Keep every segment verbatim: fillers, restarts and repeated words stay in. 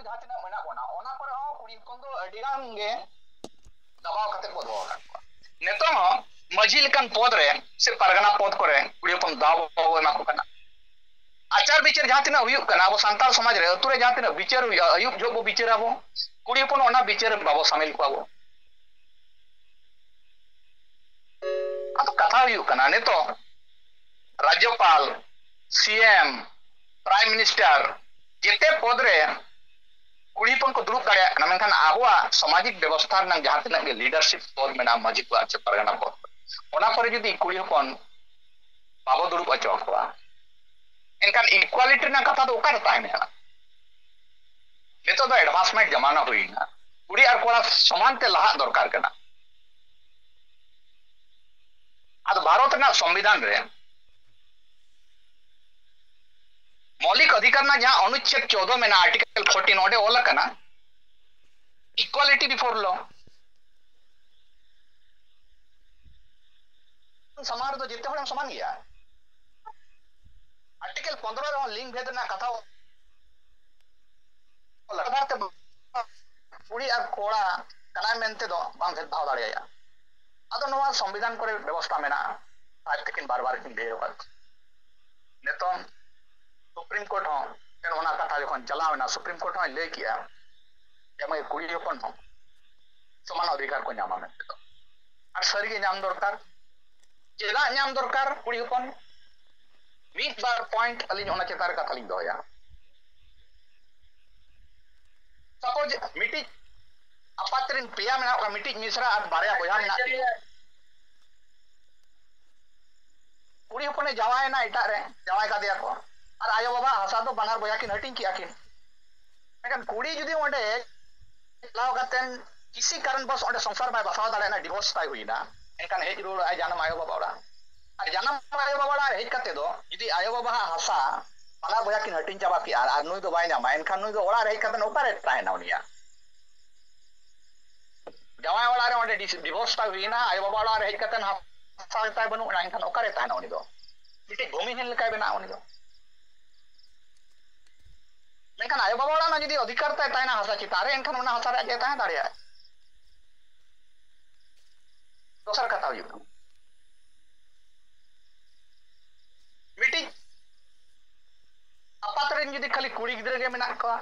ᱡᱟᱦᱟᱸ ᱛᱤᱱᱟᱹᱜ ᱢᱮᱱᱟᱜ ᱵᱚᱱᱟ, ᱚᱱᱟ ᱠᱚᱨᱮ ᱦᱚᱸ ᱠᱩᱲᱤ ᱦᱚᱯᱚᱱ ᱫᱚ ᱟᱹᱰᱤ ᱜᱟᱱ ᱜᱮ ᱫᱟᱵᱟᱣ ᱠᱟᱛᱮ ᱠᱚ ᱫᱚᱦᱚ ᱟᱠᱟᱫ ᱠᱚᱣᱟ᱾ ᱱᱤᱛᱚᱝ ᱦᱚᱸ ᱢᱟᱹᱡᱷᱤ ᱞᱮᱠᱟᱱ ᱯᱚᱫᱽ ᱨᱮ ᱥᱮ ᱯᱟᱨᱜᱟᱱᱟ ᱯᱚᱫᱽ ᱠᱚᱨᱮ ᱠᱩᱲᱤ ᱦᱚᱯᱚᱱ ᱫᱟᱣ ᱵᱟᱵᱚ ᱮᱢᱟ ᱠᱚ ᱠᱟᱱᱟ᱾ ᱟᱪᱟᱨ ᱵᱤᱪᱟᱹᱨ ᱡᱟᱦᱟᱸ ᱛᱤᱱᱟᱹᱜ ᱦᱩᱭᱩᱜ ᱠᱟᱱᱟ ᱟᱵᱚ ᱥᱟᱱᱛᱟᱲ ᱥᱚᱢᱟᱡᱽ ᱨᱮ, ᱟᱹᱛᱩ ᱨᱮ ᱡᱟᱦᱟᱸ ᱛᱤᱱᱟᱹᱜ ᱵᱤᱪᱟᱹᱨ ᱦᱩᱭᱩᱜᱼᱟ, ᱟᱹᱭᱩᱵ ᱡᱚᱦᱚᱜ ᱵᱚ ᱵᱤᱪᱟᱹᱨ ᱟᱵᱚ, ᱠᱩᱲᱤ ᱦᱚᱯᱚᱱ ᱚᱱᱟ ᱵᱤᱪᱟᱹᱨ ᱨᱮ ᱵᱟᱵᱚ ᱥᱟᱢᱤᱞ ᱠᱚᱣᱟ ᱵᱚ᱾ ᱟᱫᱚ ᱠᱟᱛᱷᱟ ᱦᱩᱭᱩᱜ ᱠᱟᱱᱟ, ᱱᱤᱛᱚᱜ ᱨᱟᱡᱽᱡᱚᱯᱟᱞ, ᱥᱤ ᱮᱢ, ᱯᱨᱟᱭᱤᱢ ᱢᱤᱱᱤᱥᱴᱟᱨ, ᱡᱮᱛᱮ ᱯᱚᱫᱽ ᱨᱮ ᱠᱩᱲᱤ ᱦᱚᱯᱚᱱ ᱠᱚ ᱫᱩᱲᱩᱵ ᱫᱟᱲᱮᱭᱟᱜ ᱠᱟᱱᱟ, ᱢᱮᱱᱠᱷᱟᱱ ᱟᱵᱚᱣᱟᱜ ᱥᱟᱢᱟᱡᱤᱠ ᱵᱮᱵᱚᱥᱛᱷᱟ ᱨᱮᱱᱟᱜ ᱡᱟᱦᱟᱸ ᱛᱤᱱᱟᱹᱜ ᱜᱮ ᱞᱤᱰᱟᱨᱥᱤᱯ ᱯᱚᱫᱽ ᱢᱮᱱᱟᱜᱼᱟ, ᱢᱟᱹᱡᱷᱤ ᱠᱚᱣᱟᱜ ᱪᱮ ᱯᱟᱨᱜᱟᱱᱟ ᱯᱚᱫᱽ, ᱚᱱᱟ ᱠᱚᱨᱮ ᱡᱩᱫᱤ ᱠᱩᱲᱤ ᱦᱚᱯᱚᱱ ᱵᱟᱵᱚ ᱫᱩᱲᱩᱵ ᱦᱚᱪᱚ ᱟᱠᱚᱣᱟ, ᱮᱱᱠᱷᱟᱱ ᱤᱠᱣᱟᱞᱤᱴᱤ ᱨᱮᱱᱟᱜ ᱠᱟᱛᱷᱟ ᱫᱚ ᱚᱠᱟᱨᱮ ᱛᱟᱦᱮᱱᱟ? ᱱᱤᱛᱚᱜ ᱫᱚ ᱮᱰᱵᱷᱟᱱᱥᱢᱮᱱᱴ ᱡᱟᱢᱟᱱᱟ ᱦᱩᱭᱱᱟ, ᱠᱩᱲᱤ ᱟᱨ ᱠᱚᱲᱟ ᱥᱚᱢᱟᱱ ᱛᱮ ᱞᱟᱦᱟᱜ ᱫᱚᱨᱠᱟᱨ ᱠᱟᱱᱟ᱾ ᱟᱫᱚ ᱵᱷᱟᱨᱚᱛ ᱨᱮᱱᱟᱜ ᱥᱚᱝᱵᱤᱫᱷᱟᱱ ᱨᱮ ᱢᱳᱣᱞᱤᱠ ᱚᱫᱷᱤᱠᱟᱨ ᱨᱮᱱᱟᱜ ᱡᱟᱦᱟᱸ ᱚᱱᱩᱪᱪᱷᱮᱫ ᱪᱳᱫᱚ ᱢᱮᱱᱟᱜᱼᱟ, ᱟᱨᱴᱤᱠᱮᱞ ᱯᱷᱳᱨᱴᱤᱱ, ᱚᱸᱰᱮ ᱚᱞ ᱟᱠᱟᱱᱟ, equality before law᱾ ᱥᱟᱢᱟᱝ ᱨᱮᱫᱚ ᱡᱮᱛᱮ ᱦᱚᱲᱮᱢ ᱥᱚᱢᱟᱱ ᱜᱮᱭᱟ᱾ ᱟᱨᱴᱤᱠᱮᱞ ᱯᱚᱱᱫᱽᱨᱚ ᱨᱮᱦᱚᱸ ᱞᱤᱝ ᱵᱷᱮᱫ ᱨᱮᱱᱟᱜ ᱠᱟᱛᱷᱟ ᱚᱞ ᱟᱠᱟᱱᱟ᱾ ᱠᱩᱲᱤ ᱟᱨ ᱠᱚᱲᱟ ᱠᱟᱱᱟᱭ ᱢᱮᱱᱛᱮ ᱫᱚ ᱵᱟᱢ ᱵᱷᱮᱫ ᱵᱷᱟᱣ ᱫᱟᱲᱮᱭᱟᱭᱟ᱾ ᱟᱫᱚ ᱱᱚᱣᱟ ᱥᱚᱝᱵᱤᱫᱷᱟᱱ ᱠᱚᱨᱮ ᱵᱮᱵᱚᱥᱛᱷᱟ ᱢᱮᱱᱟᱜᱼᱟ, ᱥᱟᱦᱮᱵ ᱛᱟᱹᱠᱤᱱ ᱵᱟᱨ ᱵᱟᱨ ᱠᱤᱱ ᱞᱟᱹᱭ ᱟᱠᱟᱫ᱾ ᱱᱤᱛᱚᱝ ᱥᱩᱯᱨᱤᱢ ᱠᱳᱨᱴ ᱦᱚᱸ ᱚᱱᱟ ᱠᱟᱛᱷᱟ ᱡᱚᱠᱷᱚᱱ ᱪᱟᱞᱟᱣ ᱮᱱᱟ, ᱥᱩᱯᱨᱤᱢ ᱠᱳᱨᱴ ᱦᱚᱸᱭ ᱞᱟᱹᱭ ᱠᱮᱜᱼᱟ ᱡᱮ ᱢᱟᱹᱭ ᱠᱩᱲᱤ ᱦᱚᱯᱚᱱ ᱦᱚᱸ ᱥᱚᱢᱟᱱ ᱚᱫᱷᱤᱠᱟᱨ ᱠᱚ ᱧᱟᱢᱟ ᱢᱮᱱᱛᱮ ᱫᱚ᱾ ᱟᱨ ᱥᱟᱹᱨᱤᱜᱮ ᱧᱟᱢ ᱫᱚᱨᱠᱟᱨ᱾ ᱪᱮᱫᱟᱜ ᱧᱟᱢ ᱫᱚᱨᱠᱟᱨ ᱠᱩᱲᱤ ᱦᱚᱯᱚᱱ? ᱢᱤᱫ ᱵᱟᱨ ᱯᱚᱭᱮᱱᱴ ᱟᱹᱞᱤᱧ ᱚᱱᱟ ᱪᱮᱛᱟᱱ ᱨᱮ ᱠᱟᱛᱷᱟ ᱞᱤᱧ ᱫᱚᱦᱚᱭᱟ᱾ ᱥᱟᱯᱳᱡᱽ ᱢᱤᱫᱴᱤᱡ ᱟᱯᱟᱛ ᱨᱮᱱ ᱯᱮᱭᱟ ᱢᱮᱱᱟᱜ ᱠᱚᱣᱟ, ᱢᱤᱫᱴᱤᱡ ᱢᱤᱥᱨᱟ ᱟᱨ ᱵᱟᱨᱭᱟ ᱵᱚᱭᱦᱟ ᱢᱮᱱᱟᱜ ᱠᱤᱱᱟ᱾ ᱠᱩᱲᱤ ᱦᱚᱯᱚᱱᱮ ᱡᱟᱶᱟᱭᱮᱱᱟ ᱮᱴᱟᱜ ᱨᱮ, ᱡᱟᱶᱟᱭ ᱠᱟᱫᱮᱭᱟ ᱠᱚ, ᱟᱨ ᱟᱭᱳ ᱵᱟᱵᱟ ᱦᱟᱥᱟ ᱫᱚ ᱵᱟᱱᱟᱨ ᱵᱚᱭᱦᱟ ᱠᱤᱱ ᱦᱟᱹᱴᱤᱧ ᱠᱮᱜᱼᱟ ᱠᱤᱱ᱾ ᱢᱮᱱᱠᱷᱟᱱ ᱠᱩᱲᱤ ᱡᱩᱫᱤ ᱚᱸᱰᱮ ᱪᱟᱞᱟᱣ ᱠᱟᱛᱮᱱ ᱠᱤᱥᱤ ᱠᱟᱨᱚᱱ ᱵᱚᱥ ᱚᱸᱰᱮ ᱥᱚᱝᱥᱟᱨ ᱵᱟᱭ ᱵᱟᱥᱟᱣ ᱫᱟᱲᱮᱭᱟᱜᱼᱟ, ᱰᱤᱵᱷᱳᱨᱥ ᱛᱟᱭ ᱦᱩᱭᱱᱟ, ᱮᱱᱠᱷᱟᱱ ᱦᱮᱡ ᱨᱩᱣᱟᱹᱲᱚᱜᱼᱟᱭ ᱡᱟᱱᱟᱢ ᱟᱭᱳ ᱵᱟᱵᱟ ᱚᱲᱟᱜ᱾ ᱟᱨ ᱡᱟᱱᱟᱢ ᱟᱭᱳ ᱵᱟᱵᱟ ᱚᱲᱟᱜ ᱨᱮ ᱦᱮᱡ ᱠᱟᱛᱮ ᱫᱚ ᱡᱩᱫᱤ ᱟᱭᱳ ᱵᱟᱵᱟᱣᱟᱜ ᱦᱟᱥᱟ ᱵᱟᱱᱟᱨ ᱵᱚᱭᱦᱟ ᱠᱤᱱ ᱦᱟᱹᱴᱤᱧ ᱪᱟᱵᱟ ᱠᱮᱜᱼᱟ ᱟᱨ ᱱᱩᱭ ᱫᱚ ᱵᱟᱭ ᱧᱟᱢᱟ, ᱮᱱᱠᱷᱟᱱ ᱱᱩᱭ ᱫᱚ ᱚᱲᱟᱜ ᱨᱮ ᱦᱮᱡ ᱠᱟᱛᱮ ᱚᱠᱟᱨᱮ ᱛᱟᱦᱮᱱᱟ ᱩᱱᱤᱭᱟᱜ? ᱡᱟᱶᱟᱭ ᱚᱲᱟᱜ ᱨᱮ ᱚᱸᱰᱮ ᱰᱤᱥ-, ᱰᱤᱵᱷᱳᱨᱥ ᱛᱟᱭ ᱦᱩᱭᱱᱟ, ᱟᱭᱳ ᱵᱟᱵᱟ ᱚᱲᱟᱜ ᱨᱮ ᱦᱮᱡ ᱠᱟᱛᱮ ᱦᱟᱥᱟ ᱛᱟᱭ ᱵᱟᱹᱱᱩᱜᱼᱟ, ᱮᱱᱠᱷᱟᱱ ᱚᱠᱟᱨᱮ ᱛᱟᱦᱮᱱᱟ ᱩᱱᱤ ᱫᱚ? ᱢᱤᱫᱴᱤᱡ ᱵᱷᱩᱢᱤᱦᱤᱱ ᱞᱮᱠᱟᱭ ᱵᱮᱱᱟᱜᱼᱟ ᱩᱱᱤ ᱫᱚ᱾ ᱢᱮᱱᱠᱷᱟᱱ ᱟᱭᱳ ᱵᱟᱵᱟ ᱚᱲᱟᱜ ᱨᱮᱱᱟᱜ ᱡᱩᱫᱤ ᱚᱫᱷᱤᱠᱟᱨ ᱛᱟᱭ ᱛᱟᱦᱮᱱᱟ ᱦᱟᱥᱟ ᱪᱮᱛᱟᱱ ᱨᱮ, ᱮᱱᱠᱷᱟᱱ ᱚᱱᱟ ᱦᱟᱥᱟ ᱨᱮ ᱟᱡ ᱮ ᱛᱟᱦᱮᱸ ᱫᱟᱲᱮᱭᱟᱜᱼᱟ᱾ ᱫᱚᱥᱟᱨ ᱠᱟᱛᱷᱟ ᱦᱩᱭᱩᱜ ᱠᱟᱱᱟ, ᱢᱤᱫᱴᱤᱡ ᱟᱯᱟᱛ ᱨᱮᱱ ᱡᱩᱫᱤ ᱠᱷᱟᱹᱞᱤ ᱠᱩᱲᱤ ᱜᱤᱫᱽᱨᱟᱹ ᱜᱮ ᱢᱮᱱᱟᱜ ᱠᱚᱣᱟ,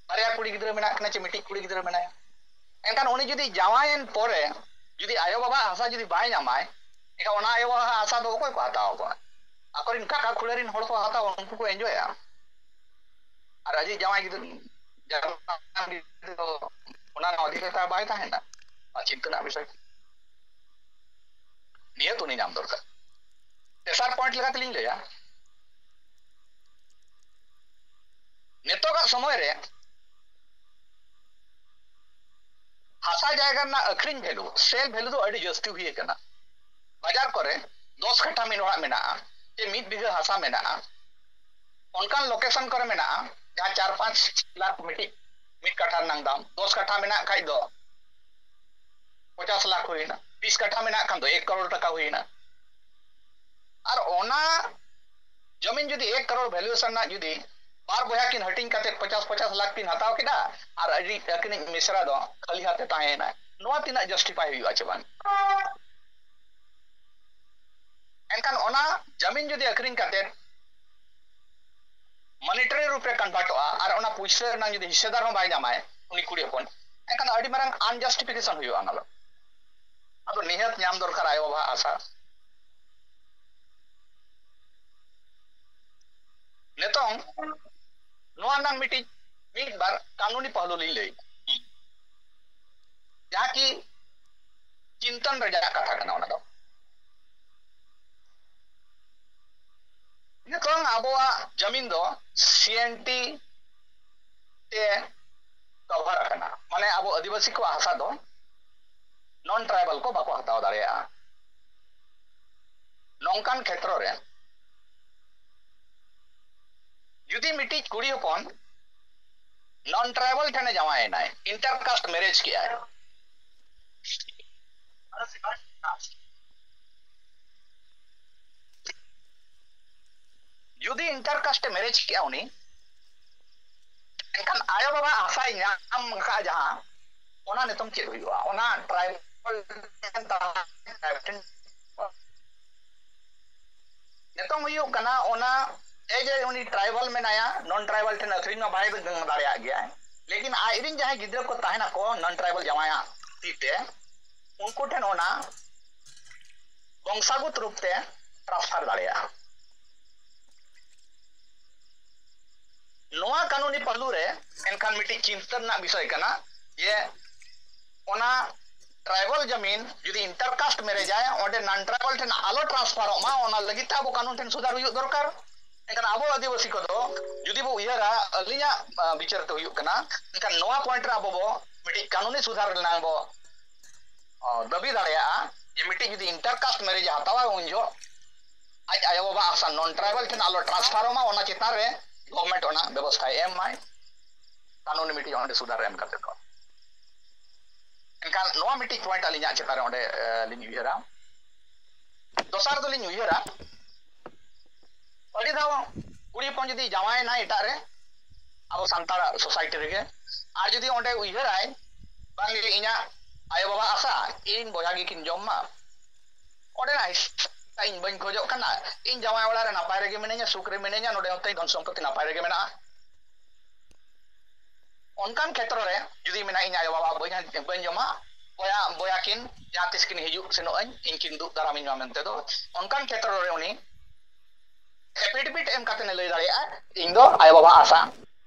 ᱵᱟᱨᱭᱟ ᱠᱩᱲᱤ ᱜᱤᱫᱽᱨᱟᱹ ᱢᱮᱱᱟᱜ ᱠᱤᱱᱟ ᱪᱮ ᱢᱤᱫᱴᱤᱡ ᱠᱩᱲᱤ ᱜᱤᱫᱽᱨᱟᱹ ᱢᱮᱱᱟᱭᱟ, ᱮᱱᱠᱷᱟᱱ ᱩᱱᱤ ᱡᱩᱫᱤ ᱡᱟᱶᱟᱭᱮᱱ ᱯᱚᱨᱮ ᱡᱩᱫᱤ ᱟᱭᱳ ᱵᱟᱵᱟᱣᱟᱜ ᱦᱟᱥᱟ ᱡᱩᱫᱤ ᱵᱟᱭ ᱧᱟᱢᱟᱭ, ᱮᱱᱠᱷᱟᱱ ᱚᱱᱟ ᱟᱭᱳ ᱵᱟᱵᱟᱣᱟᱜ ᱦᱟᱥᱟ ᱫᱚ ᱚᱠᱚᱭ ᱠᱚ ᱦᱟᱛᱟᱣ ᱟᱠᱚᱣᱟ? ᱟᱠᱚᱨᱮᱱ ᱠᱟᱠᱟ ᱠᱷᱩᱲᱟᱹ ᱨᱮᱱ ᱦᱚᱲ ᱠᱚ ᱦᱟᱛᱟᱣᱟ, ᱩᱱᱠᱩ ᱠᱚ ᱮᱱᱡᱚᱭᱟ᱾ ᱟᱨ ᱟᱡᱤᱡ ᱡᱟᱶᱟᱭ ᱜᱤᱫᱽᱨᱟᱹ, ᱡᱟᱶᱟᱭ ᱜᱤᱫᱽᱨᱟᱹ ᱫᱚ ᱚᱱᱟ ᱨᱮᱱᱟᱜ ᱚᱫᱷᱤᱠᱟᱨ ᱵᱟᱭ ᱛᱟᱦᱮᱱᱟ᱾ ᱚᱱᱟ ᱪᱤᱱᱛᱟᱹ ᱨᱮᱱᱟᱜ ᱵᱤᱥᱚᱭ᱾ ᱱᱤᱭᱟᱹ ᱛᱚ ᱩᱱᱤ ᱧᱟᱢ ᱫᱚᱨᱠᱟᱨ᱾ ᱛᱮᱥᱟᱨ ᱯᱚᱭᱮᱱᱴ ᱞᱮᱠᱟ ᱛᱮᱞᱤᱧ ᱞᱟᱹᱭᱟ, ᱱᱤᱛᱚᱜᱟᱜ ᱥᱚᱢᱚᱭ ᱨᱮ ᱦᱟᱥᱟ ᱡᱟᱭᱜᱟ ᱨᱮᱱᱟᱜ ᱟᱹᱠᱷᱨᱤᱧ ᱵᱷᱮᱞᱩ, ᱥᱮᱞ ᱵᱷᱮᱞᱩ ᱫᱚ ᱟᱹᱰᱤ ᱡᱟᱹᱥᱛᱤ ᱦᱩᱭ ᱟᱠᱟᱱᱟ᱾ ᱵᱟᱡᱟᱨ ᱠᱚᱨᱮ ᱫᱚᱥ ᱠᱟᱴᱷᱟ ᱢᱤᱫ ᱚᱲᱟᱜ ᱢᱮᱱᱟᱜᱼᱟ, ᱪᱮ ᱢᱤᱫ ᱵᱤᱜᱷᱟᱹ ᱦᱟᱥᱟ ᱢᱮᱱᱟᱜᱼᱟ, ᱚᱱᱠᱟᱱ ᱞᱳᱠᱮᱥᱚᱱ ᱠᱚᱨᱮ ᱢᱮᱱᱟᱜᱼᱟ, ᱡᱟᱦᱟᱸ ᱪᱟᱨ ᱯᱟᱸᱪ ᱞᱟᱠᱷ ᱢᱤᱫᱴᱤᱡ, ᱢᱤᱫ ᱠᱟᱴᱷᱟ ᱨᱮᱱᱟᱝ ᱫᱟᱢ, ᱫᱚᱥ ᱠᱟᱴᱷᱟ ᱢᱮᱱᱟᱜ ᱠᱷᱟᱡ ᱫᱚ ᱯᱚᱪᱟᱥ ᱞᱟᱠᱷ ᱦᱩᱭᱱᱟ, ᱵᱤᱥ ᱠᱟᱴᱷᱟ ᱢᱮᱱᱟᱜ ᱠᱷᱟᱱ ᱫᱚ ᱮᱠ ᱠᱟᱨᱳᱲ ᱴᱟᱠᱟ ᱦᱩᱭᱱᱟ᱾ ᱟᱨ ᱚᱱᱟ ᱡᱚᱢᱤᱱ ᱡᱩᱫᱤ ᱮᱠ ᱠᱟᱨᱳᱲ ᱵᱷᱮᱞᱩᱭᱮᱥᱚᱱ ᱨᱮᱱᱟᱜ ᱡᱩᱫᱤ ᱵᱟᱨ ᱵᱚᱭᱦᱟ ᱠᱤᱱ ᱦᱟᱹᱴᱤᱧ ᱠᱟᱛᱮ ᱯᱚᱪᱟᱥ ᱯᱚᱪᱟᱥ ᱞᱟᱠᱷ ᱠᱤᱱ ᱦᱟᱛᱟᱣ ᱠᱮᱫᱟ, ᱟᱨ ᱟᱹᱰᱤ ᱟᱹᱠᱤᱱᱤᱡ ᱢᱤᱥᱨᱟ ᱫᱚ ᱠᱷᱟᱹᱞᱤ ᱦᱟᱛᱮ ᱛᱟᱦᱮᱸᱭᱮᱱᱟᱭ, ᱱᱚᱣᱟ ᱛᱤᱱᱟᱹᱜ ᱡᱟᱥᱴᱤᱯᱷᱟᱭ ᱦᱩᱭᱩᱜᱼᱟ ᱪᱮ ᱵᱟᱝ? ᱮᱱᱠᱷᱟᱱ ᱚᱱᱟ ᱡᱟᱢᱤᱱ ᱡᱩᱫᱤ ᱟᱹᱠᱷᱨᱤᱧ ᱠᱟᱛᱮ ᱢᱚᱱᱤᱴᱟᱨᱤ ᱨᱩᱯ ᱨᱮ ᱠᱚᱱᱵᱷᱟᱨᱴᱚᱜᱼᱟ ᱟᱨ ᱚᱱᱟ ᱯᱩᱭᱥᱟᱹ ᱨᱮᱱᱟᱜ ᱡᱩᱫᱤ ᱦᱤᱥᱥᱮᱫᱟᱨ ᱦᱚᱸ ᱵᱟᱭ ᱧᱟᱢᱟᱭ ᱩᱱᱤ ᱠᱩᱲᱤ ᱦᱚᱯᱚᱱ, ᱮᱱᱠᱷᱟᱱ ᱫᱚ ᱟᱹᱰᱤ ᱢᱟᱨᱟᱝ ᱟᱱᱡᱟᱥᱴᱤᱯᱷᱤᱠᱮᱥᱚᱱ ᱦᱩᱭᱩᱜᱼᱟ ᱚᱱᱟ ᱫᱚ᱾ ᱟᱫᱚ ᱱᱤᱦᱟᱹᱛ ᱧᱟᱢ ᱫᱚᱨᱠᱟᱨ ᱟᱭᱳ ᱵᱟᱵᱟᱣᱟᱜ ᱟᱥᱟ᱾ ᱱᱤᱛᱚᱝ ᱱᱚᱣᱟ ᱨᱮᱱᱟᱜ ᱢᱤᱫᱴᱤᱡ ᱢᱤᱫ ᱵᱟᱨ ᱠᱟᱹᱱᱩᱱᱤ ᱯᱟᱦᱞᱩ ᱞᱤᱧ ᱞᱟᱹᱭ, ᱡᱟᱦᱟᱸ ᱠᱤ ᱪᱤᱱᱛᱚᱱ ᱨᱮᱭᱟᱜ ᱠᱟᱛᱷᱟ ᱠᱟᱱᱟ᱾ ᱚᱱᱟ ᱫᱚ ᱱᱤᱛᱚᱝ ᱟᱵᱚᱣᱟᱜ ᱡᱟᱢᱤᱱ ᱫᱚ ᱥᱤ ᱮᱱ ᱴᱤ ᱛᱮ ᱠᱚᱵᱷᱟᱨ ᱟᱠᱟᱱᱟ, ᱢᱟᱱᱮ ᱟᱵᱚ ᱟᱹᱫᱤᱵᱟᱹᱥᱤ ᱠᱚᱣᱟᱜ ᱦᱟᱥᱟ ᱫᱚ ᱱᱚᱱ ᱴᱨᱟᱭᱵᱟᱞ ᱠᱚ ᱵᱟᱠᱚ ᱦᱟᱛᱟᱣ ᱫᱟᱲᱮᱭᱟᱜᱼᱟ᱾ ᱱᱚᱝᱠᱟᱱ ᱠᱷᱮᱛᱨᱚ ᱨᱮ ᱡᱩᱫᱤ ᱢᱤᱫᱴᱤᱡ ᱠᱩᱲᱤ ᱦᱚᱯᱚᱱ ᱱᱚᱱ ᱴᱨᱟᱭᱵᱟᱞ ᱴᱷᱮᱱᱮ ᱡᱟᱶᱟᱭᱮᱱᱟᱭ, ᱤᱱᱴᱟᱨ ᱠᱟᱥᱴ ᱢᱮᱨᱮᱡᱽ ᱠᱮᱜᱼᱟᱭ, ᱡᱩᱫᱤ ᱤᱱᱴᱟᱨ ᱠᱟᱥᱴ ᱮ ᱢᱮᱨᱮᱡᱽ ᱠᱮᱜᱼᱟ ᱩᱱᱤ, ᱮᱱᱠᱷᱟᱱ ᱟᱭᱳ ᱵᱟᱵᱟ ᱟᱥᱟᱭ ᱧᱟᱢ ᱟᱠᱟᱫ ᱡᱟᱦᱟᱸ, ᱚᱱᱟ ᱱᱤᱛᱚᱝ ᱪᱮᱫ ᱦᱩᱭᱩᱜᱼᱟ? ᱚᱱᱟ ᱴᱨᱟᱭᱵᱟᱞ ᱱᱤᱛᱚᱝ ᱦᱩᱭᱩᱜ ᱠᱟᱱᱟ, ᱚᱱᱟ ᱮ ᱡᱮ ᱩᱱᱤ ᱴᱨᱟᱭᱵᱟᱞ ᱢᱮᱱᱟᱭᱟ, ᱱᱚᱱ ᱴᱨᱟᱭᱵᱟᱞ ᱴᱷᱮᱱ ᱟᱹᱠᱷᱨᱤᱧ ᱢᱟ ᱵᱟᱭ ᱫᱟᱲᱮᱭᱟᱜ ᱜᱮᱭᱟ, ᱞᱮᱠᱤᱱ ᱟᱡ ᱨᱮᱱ ᱡᱟᱦᱟᱸᱭ ᱜᱤᱫᱽᱨᱟᱹ ᱠᱚ ᱛᱟᱦᱮᱱᱟᱠᱚ ᱱᱚᱱ ᱴᱨᱟᱭᱵᱟᱞ ᱡᱟᱶᱟᱭᱟᱜ ᱛᱤ ᱛᱮ, ᱩᱱᱠᱩ ᱴᱷᱮᱱ ᱚᱱᱟ ᱵᱚᱝᱥᱟᱜᱚᱛ ᱨᱩᱯ ᱛᱮ ᱴᱨᱟᱱᱥᱯᱷᱟᱨ ᱫᱟᱲᱮᱭᱟᱜᱼᱟ᱾ ᱱᱚᱣᱟ ᱠᱟᱹᱱᱩᱱᱤ ᱯᱟᱦᱞᱩ ᱨᱮ ᱮᱱᱠᱷᱟᱱ ᱢᱤᱫᱴᱤᱡ ᱪᱤᱱᱛᱟᱹ ᱨᱮᱱᱟᱜ ᱵᱤᱥᱚᱭ ᱠᱟᱱᱟ ᱡᱮ ᱚᱱᱟ ᱴᱨᱟᱭᱵᱟᱞ ᱡᱟᱢᱤᱱ ᱡᱩᱫᱤ ᱤᱱᱴᱟᱨ ᱠᱟᱥᱴ ᱢᱮᱨᱮᱡᱟᱭ, ᱚᱸᱰᱮ ᱱᱚᱱ ᱴᱨᱟᱭᱵᱟᱞ ᱴᱷᱮᱱ ᱟᱞᱚ ᱴᱨᱟᱱᱥᱯᱷᱟᱨᱚᱜ ᱢᱟ, ᱚᱱᱟ ᱞᱟᱹᱜᱤᱫ ᱛᱮ ᱟᱵᱚ ᱠᱟᱹᱱᱩᱱ ᱴᱷᱮᱱ ᱥᱩᱫᱷᱟᱨ ᱦᱩᱭᱩᱜ ᱫᱚᱨᱠᱟᱨ᱾ ᱮᱱᱠᱷᱟᱱ ᱟᱵᱚ ᱟᱹᱫᱤᱵᱟᱹᱥᱤ ᱠᱚᱫᱚ ᱡᱩᱫᱤ ᱵᱚ ᱩᱭᱦᱟᱹᱨᱟ, ᱟᱹᱞᱤᱧᱟᱜ, ᱟ, ᱵᱤᱪᱟᱹᱨ ᱛᱮ ᱦᱩᱭᱩᱜ ᱠᱟᱱᱟ, ᱮᱱᱠᱷᱟᱱ ᱱᱚᱣᱟ ᱯᱚᱭᱮᱱᱴ ᱨᱮ ᱟᱵᱚ ᱵᱚ ᱢᱤᱫᱴᱤᱡ ᱠᱟᱹᱱᱩᱱᱤ ᱥᱩᱫᱷᱟᱨ ᱨᱮᱱᱟᱜ ᱵᱚ, ᱚ, ᱫᱟᱹᱵᱤ ᱫᱟᱲᱮᱭᱟᱜᱼᱟ ᱡᱮ ᱢᱤᱫᱴᱤᱡ ᱡᱩᱫᱤ ᱤᱱᱴᱟᱨ ᱠᱟᱥᱴ ᱢᱮᱨᱮᱡ ᱮ ᱦᱟᱛᱟᱣᱟ, ᱩᱱ ᱡᱚᱦᱚᱜ ᱟᱡ ᱟᱭᱳᱼᱵᱟᱵᱟ ᱟᱥᱟ ᱱᱚᱱ ᱴᱨᱟᱭᱵᱟᱞ ᱴᱷᱮᱱ ᱟᱞᱚ ᱴᱨᱟᱱᱥᱯᱷᱟᱨᱚᱜ ᱢᱟ, ᱚᱱᱟ ᱪᱮᱛᱟᱱ ᱨᱮ ᱜᱚᱵᱷᱢᱮᱱᱴ ᱚᱱᱟ ᱵᱮᱵᱚᱥᱛᱷᱟᱭ ᱮᱢ ᱢᱟᱭ, ᱠᱟᱹᱱᱩᱱᱤ ᱢᱤᱫᱴᱤᱡ ᱚᱸᱰᱮ ᱥᱩᱫᱷᱟᱨ ᱮᱢ ᱠᱟᱛᱮ ᱫᱚ᱾ ᱮᱱᱠᱷᱟᱱ ᱱᱚᱣᱟ ᱢᱤᱫᱴᱤᱡ ᱯᱚᱭᱮᱱᱴ ᱟᱹᱞᱤᱧᱟᱜ ᱪᱮᱛᱟᱱ ᱨᱮ ᱚᱸᱰᱮ, ᱮ, ᱞᱤᱧ ᱩᱭᱦᱟᱹᱨᱟ᱾ ᱫᱚᱥᱟᱨ ᱫᱚᱞᱤᱧ ᱩᱭᱦᱟᱹᱨᱟ, ᱟᱹᱰᱤ ᱫᱷᱟᱣ ᱠᱩᱲᱤ ᱦᱚᱯᱚᱱ ᱡᱩᱫᱤ ᱡᱟᱶᱟᱭᱮᱱᱟᱭ ᱮᱴᱟᱜ ᱨᱮ, ᱟᱵᱚ ᱥᱟᱱᱛᱟᱲ ᱥᱳᱥᱟᱭᱴᱤ ᱨᱮᱜᱮ, ᱟᱨ ᱡᱩᱫᱤ ᱚᱸᱰᱮ ᱩᱭᱦᱟᱹᱨᱟᱭ, ᱵᱟᱝᱜᱮ ᱤᱧᱟᱹᱜ ᱟᱭᱳᱼᱵᱟᱵᱟ ᱟᱥᱟ ᱤᱧ ᱵᱚᱭᱦᱟ ᱜᱮᱠᱤᱱ ᱡᱚᱢ ᱢᱟ, ᱚᱸᱰᱮᱱᱟᱜ ᱦᱤᱥᱟᱹ ᱤᱧ ᱵᱟᱹᱧ ᱠᱷᱚᱡᱚᱜ ᱠᱟᱱᱟ, ᱤᱧ ᱡᱟᱶᱟᱭ ᱚᱲᱟᱜ ᱨᱮ ᱱᱟᱯᱟᱭ ᱨᱮᱜᱮ ᱢᱤᱱᱟᱹᱧᱟ, ᱥᱩᱠ ᱨᱮ ᱢᱤᱱᱟᱹᱧᱟ, ᱱᱚᱰᱮ ᱦᱚᱸ ᱛᱤᱧ ᱫᱷᱚᱱ ᱥᱚᱢᱯᱚᱛᱤ ᱱᱟᱯᱟᱭ ᱨᱮᱜᱮ ᱢᱮᱱᱟᱜᱼᱟ᱾ ᱚᱱᱠᱟᱱ ᱠᱷᱮᱛᱨᱚ ᱨᱮ ᱡᱩᱫᱤ ᱢᱮᱱᱟ, ᱤᱧ ᱟᱭᱳᱼᱵᱟᱵᱟ ᱵᱟᱹᱧ, ᱵᱟᱹᱧ ᱡᱚᱢᱟ, ᱵᱚᱭᱦᱟ, ᱵᱚᱭᱦᱟ ᱠᱤᱱ ᱡᱟᱦᱟᱸ ᱛᱤᱥ ᱠᱤᱱ ᱦᱤᱡᱩᱜ ᱥᱮᱱᱚᱜ ᱟᱹᱧ, ᱤᱧ ᱠᱤᱱ ᱫᱩᱜ ᱫᱟᱨᱟᱢᱤᱧ ᱢᱟ ᱢᱮᱱᱛᱮ ᱫᱚ, ᱚᱱᱠᱟᱱ ᱠᱷᱮᱛᱨᱚ ᱨᱮ ᱩᱱᱤ ᱮᱯᱷᱤᱰᱮᱵᱷᱤᱴ ᱮᱢ ᱠᱟᱛᱮ ᱮ ᱞᱟᱹᱭ ᱫᱟᱲᱮᱭᱟᱜᱼᱟ, ᱤᱧ ᱫᱚ ᱟᱭᱳᱼᱵᱟᱵᱟ ᱟᱥᱟ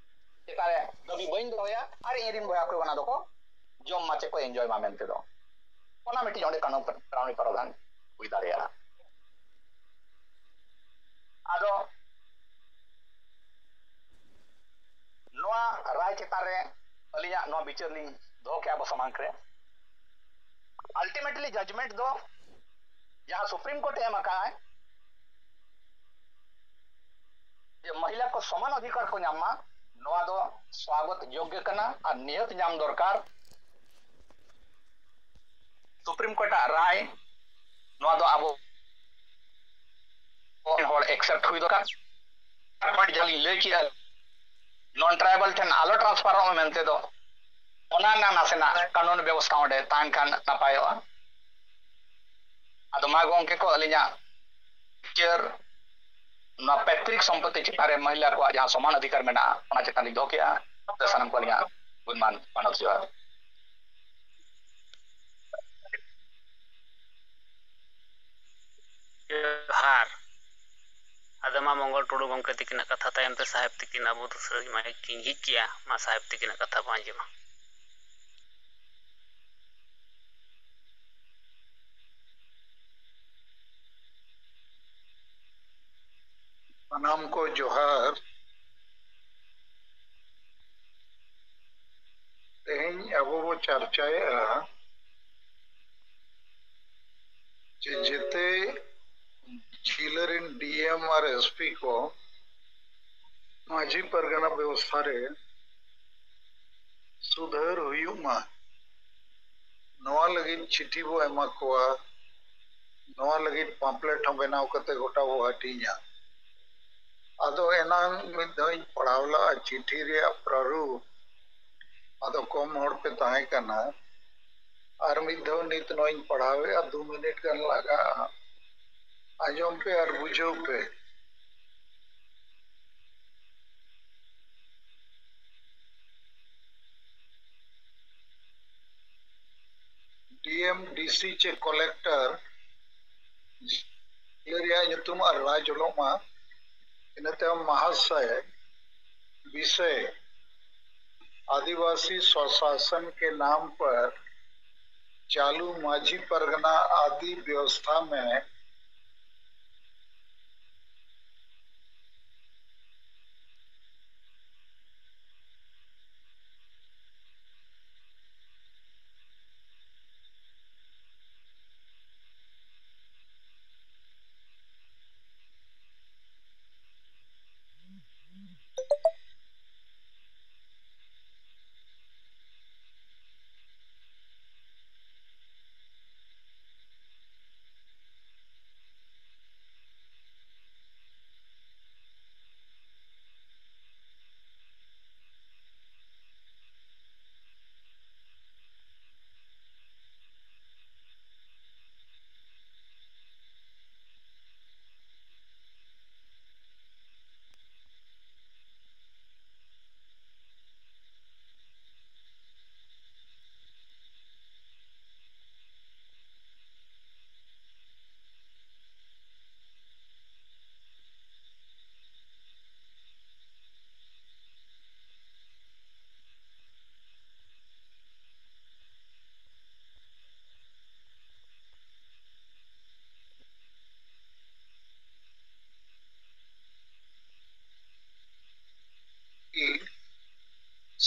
ᱪᱮᱛᱟᱱ ᱨᱮ ᱫᱟᱹᱵᱤ ᱵᱟᱹᱧ ᱫᱚᱦᱚᱭᱟ ᱟᱨ ᱤᱧ ᱨᱮᱱ ᱵᱚᱭᱦᱟ ᱠᱚ ᱚᱱᱟ ᱫᱚᱠᱚ ᱡᱚᱢ ᱢᱟ, ᱪᱮᱫ ᱠᱚ ᱮᱱᱡᱚᱭ ᱢᱟ ᱢᱮᱱᱛᱮ ᱫᱚ᱾ ᱚᱱᱟ ᱢᱤᱫᱴᱤᱡ ᱚᱸᱰᱮ ᱠᱟᱹᱱᱩᱱ, ᱠᱟᱹᱱᱩᱱᱤ ᱯᱨᱟᱣᱫᱷᱟᱱ ᱦᱩᱭ ᱫᱟᱲᱮᱭᱟᱜᱼᱟ᱾ ᱟᱫᱚ ᱱᱚᱣᱟ ᱨᱟᱭ ᱪᱮᱛᱟᱱ ᱨᱮ ᱟᱹᱞᱤᱧᱟᱜ ᱱᱚᱣᱟ ᱵᱤᱪᱟᱹᱨ ᱞᱤᱧ ᱫᱚᱦᱚ ᱠᱮᱜᱼᱟ ᱟᱵᱚ ᱥᱟᱢᱟᱝ ᱨᱮ᱾ ᱟᱞᱴᱤᱢᱮᱴᱞᱤ ᱡᱟᱡᱽᱢᱮᱱᱴ ᱫᱚ ᱡᱟᱦᱟᱸ ᱥᱩᱯᱨᱤᱢ ᱠᱳᱨᱴ ᱮ ᱮᱢ ᱟᱠᱟᱫᱼᱟᱭ ᱡᱮ ᱢᱚᱦᱤᱞᱟ ᱠᱚ ᱥᱚᱢᱟᱱ ᱚᱫᱷᱤᱠᱟᱨ ᱠᱚ ᱧᱟᱢ ᱢᱟ, ᱱᱚᱣᱟ ᱫᱚ ᱥᱣᱟᱜᱚᱛ ᱡᱳᱜᱽᱜᱚ ᱠᱟᱱᱟ ᱟᱨ ᱱᱤᱦᱟᱹᱛ ᱧᱟᱢ ᱫᱚᱨᱠᱟᱨ᱾ ᱥᱩᱯᱨᱤᱢ ᱠᱳᱨᱴ ᱟᱜ ᱨᱟᱭ ᱱᱚᱣᱟ ᱫᱚ ᱟᱵᱚ ᱦᱚᱲ ᱮᱠᱥᱮᱯᱴ ᱦᱩᱭ ᱫᱚᱨᱠᱟᱨ᱾ ᱟᱨ ᱡᱟᱦᱟᱸ ᱞᱤᱧ ᱞᱟᱹᱭ ᱠᱮᱜᱼᱟ, ᱱᱚᱱ ᱴᱨᱟᱭᱵᱟᱞ ᱴᱷᱮᱱ ᱟᱞᱚ ᱴᱨᱟᱱᱥᱯᱷᱟᱨᱚᱜ ᱢᱟ ᱢᱮᱱᱛᱮ ᱫᱚ ᱚᱱᱟ ᱨᱮᱱᱟᱜ ᱱᱟᱥᱮᱱᱟᱜ ᱠᱟᱹᱱᱩᱱ ᱵᱮᱵᱚᱥᱛᱷᱟ ᱚᱸᱰᱮ ᱛᱟᱦᱮᱱ ᱠᱷᱟᱱ ᱱᱟᱯᱟᱭᱚᱜᱼᱟ᱾ ᱟᱫᱚ ᱢᱟ ᱜᱚᱢᱠᱮ ᱠᱚ, ᱟᱹᱞᱤᱧᱟᱜ ᱵᱤᱪᱟᱹᱨ ᱱᱚᱣᱟ ᱯᱮᱛᱨᱤᱠ ᱥᱚᱢᱯᱚᱛᱤ ᱪᱮᱛᱟᱱ ᱨᱮ ᱢᱟᱹᱦᱤᱞᱟ ᱠᱚᱣᱟᱜ ᱡᱟᱦᱟᱸ ᱥᱚᱢᱟᱱ ᱚᱫᱷᱤᱠᱟᱨ ᱢᱮᱱᱟᱜᱼᱟ, ᱚᱱᱟ ᱪᱮᱛᱟᱱ ᱞᱤᱧ ᱫᱚᱦᱚ ᱠᱮᱜᱼᱟ᱾ ᱥᱟᱱᱟᱢ ᱠᱚ ᱟᱹᱞᱤᱧᱟᱜ ᱜᱩᱱᱢᱟᱱ ᱢᱟᱱᱚᱛ ᱡᱚᱦᱟᱨ᱾ ᱡᱚᱦᱟᱨ᱾ ᱟᱫᱚ ᱢᱟ ᱢᱚᱝᱜᱚᱞ ᱴᱩᱰᱩ ᱜᱚᱢᱠᱮ ᱛᱤᱠᱤᱱᱟᱜ ᱠᱟᱛᱷᱟ ᱛᱟᱭᱚᱢ ᱛᱮ ᱥᱟᱦᱮᱵᱽ ᱛᱤᱠᱤᱱ ᱟᱵᱚ ᱫᱩᱥᱨᱟᱹ ᱢᱟᱭᱤᱠ ᱠᱤᱱ ᱡᱷᱤᱡ ᱠᱮᱜᱼᱟ, ᱢᱟ ᱥᱟᱦᱮᱵᱽ ᱛᱤᱠᱤᱱᱟᱜ ᱠᱟᱛᱷᱟ ᱵᱚᱱ ᱟᱸᱡᱚᱢᱟ᱾ ᱥᱟᱱᱟᱢ ᱠᱚ ᱡᱚᱦᱟᱨ᱾ ᱛᱮᱦᱮᱧ ᱟᱵᱚ ᱵᱚ ᱪᱟᱨᱪᱟᱭᱮᱫᱼᱟ ᱡᱮ ᱡᱮᱛᱮ ᱡᱤᱞᱟᱹ ᱨᱮᱱ ᱰᱤ ᱮᱢ ᱟᱨ ᱮᱥ ᱯᱤ ᱠᱚ ᱢᱟᱹᱡᱷᱤ ᱯᱟᱨᱜᱟᱱᱟ ᱵᱮᱵᱚᱥᱛᱷᱟ ᱨᱮ ᱥᱩᱫᱷᱟᱹᱨ ᱦᱩᱭᱩᱜ ᱢᱟ, ᱱᱚᱣᱟ ᱞᱟᱹᱜᱤᱫ ᱪᱤᱴᱷᱤ ᱵᱚ ᱮᱢᱟ ᱠᱚᱣᱟ, ᱱᱚᱣᱟ ᱞᱟᱹᱜᱤᱫ ᱯᱟᱢᱯᱞᱮᱴ ᱦᱚᱸ ᱵᱮᱱᱟᱣ ᱠᱟᱛᱮ ᱜᱚᱴᱟ ᱵᱚ ᱦᱟᱹᱴᱤᱧᱟ᱾ ᱟᱫᱚ ᱮᱱᱟᱝ ᱢᱤᱫ ᱫᱷᱟᱣ ᱤᱧ ᱯᱟᱲᱦᱟᱣ ᱞᱟᱜᱼᱟ ᱪᱤᱴᱷᱤ ᱨᱮᱭᱟᱜ ᱯᱨᱟᱨᱩᱯ, ᱟᱫᱚ ᱠᱚᱢ ᱦᱚᱲ ᱯᱮ ᱛᱟᱦᱮᱸ ᱠᱟᱱᱟ, ᱟᱨ ᱢᱤᱫ ᱫᱷᱟᱣ ᱱᱤᱛ ᱱᱚᱣᱟᱧ ᱯᱟᱲᱦᱟᱣᱮᱫᱼᱟ, ᱫᱩ ᱢᱤᱱᱤᱴ ᱜᱟᱱ ᱞᱟᱜᱟᱜᱼᱟ᱾ ᱟᱸᱡᱚᱢ ᱯᱮ ᱟᱨ ᱵᱩᱡᱷᱟᱹᱣ ᱯᱮ᱾ ᱰᱤ ᱮᱢ, ᱰᱤ ᱥᱤ ᱪᱮ ᱠᱚᱞᱮᱠᱴᱚᱨ ᱡᱤᱞᱟᱹ ᱨᱮᱭᱟᱜ ᱧᱩᱛᱩᱢ ᱟᱨ ᱨᱟᱡᱽ ᱚᱞᱚᱜ ᱢᱟ᱾ ᱤᱱᱟᱹ ᱛᱟᱭᱚᱢ ᱢᱟᱦᱟᱥᱚᱭ, ᱵᱤᱥᱚᱭ, ᱟᱹᱫᱤᱵᱟᱹᱥᱤ ᱥᱚᱥᱟᱥᱚᱱ ᱠᱮ ᱱᱟᱢ ᱯᱟᱨ ᱪᱟᱞᱩ ᱢᱟᱹᱡᱷᱤ ᱯᱟᱨᱜᱟᱱᱟ ᱟᱫᱤ ᱵᱮᱵᱚᱥᱛᱷᱟ ᱢᱮ᱾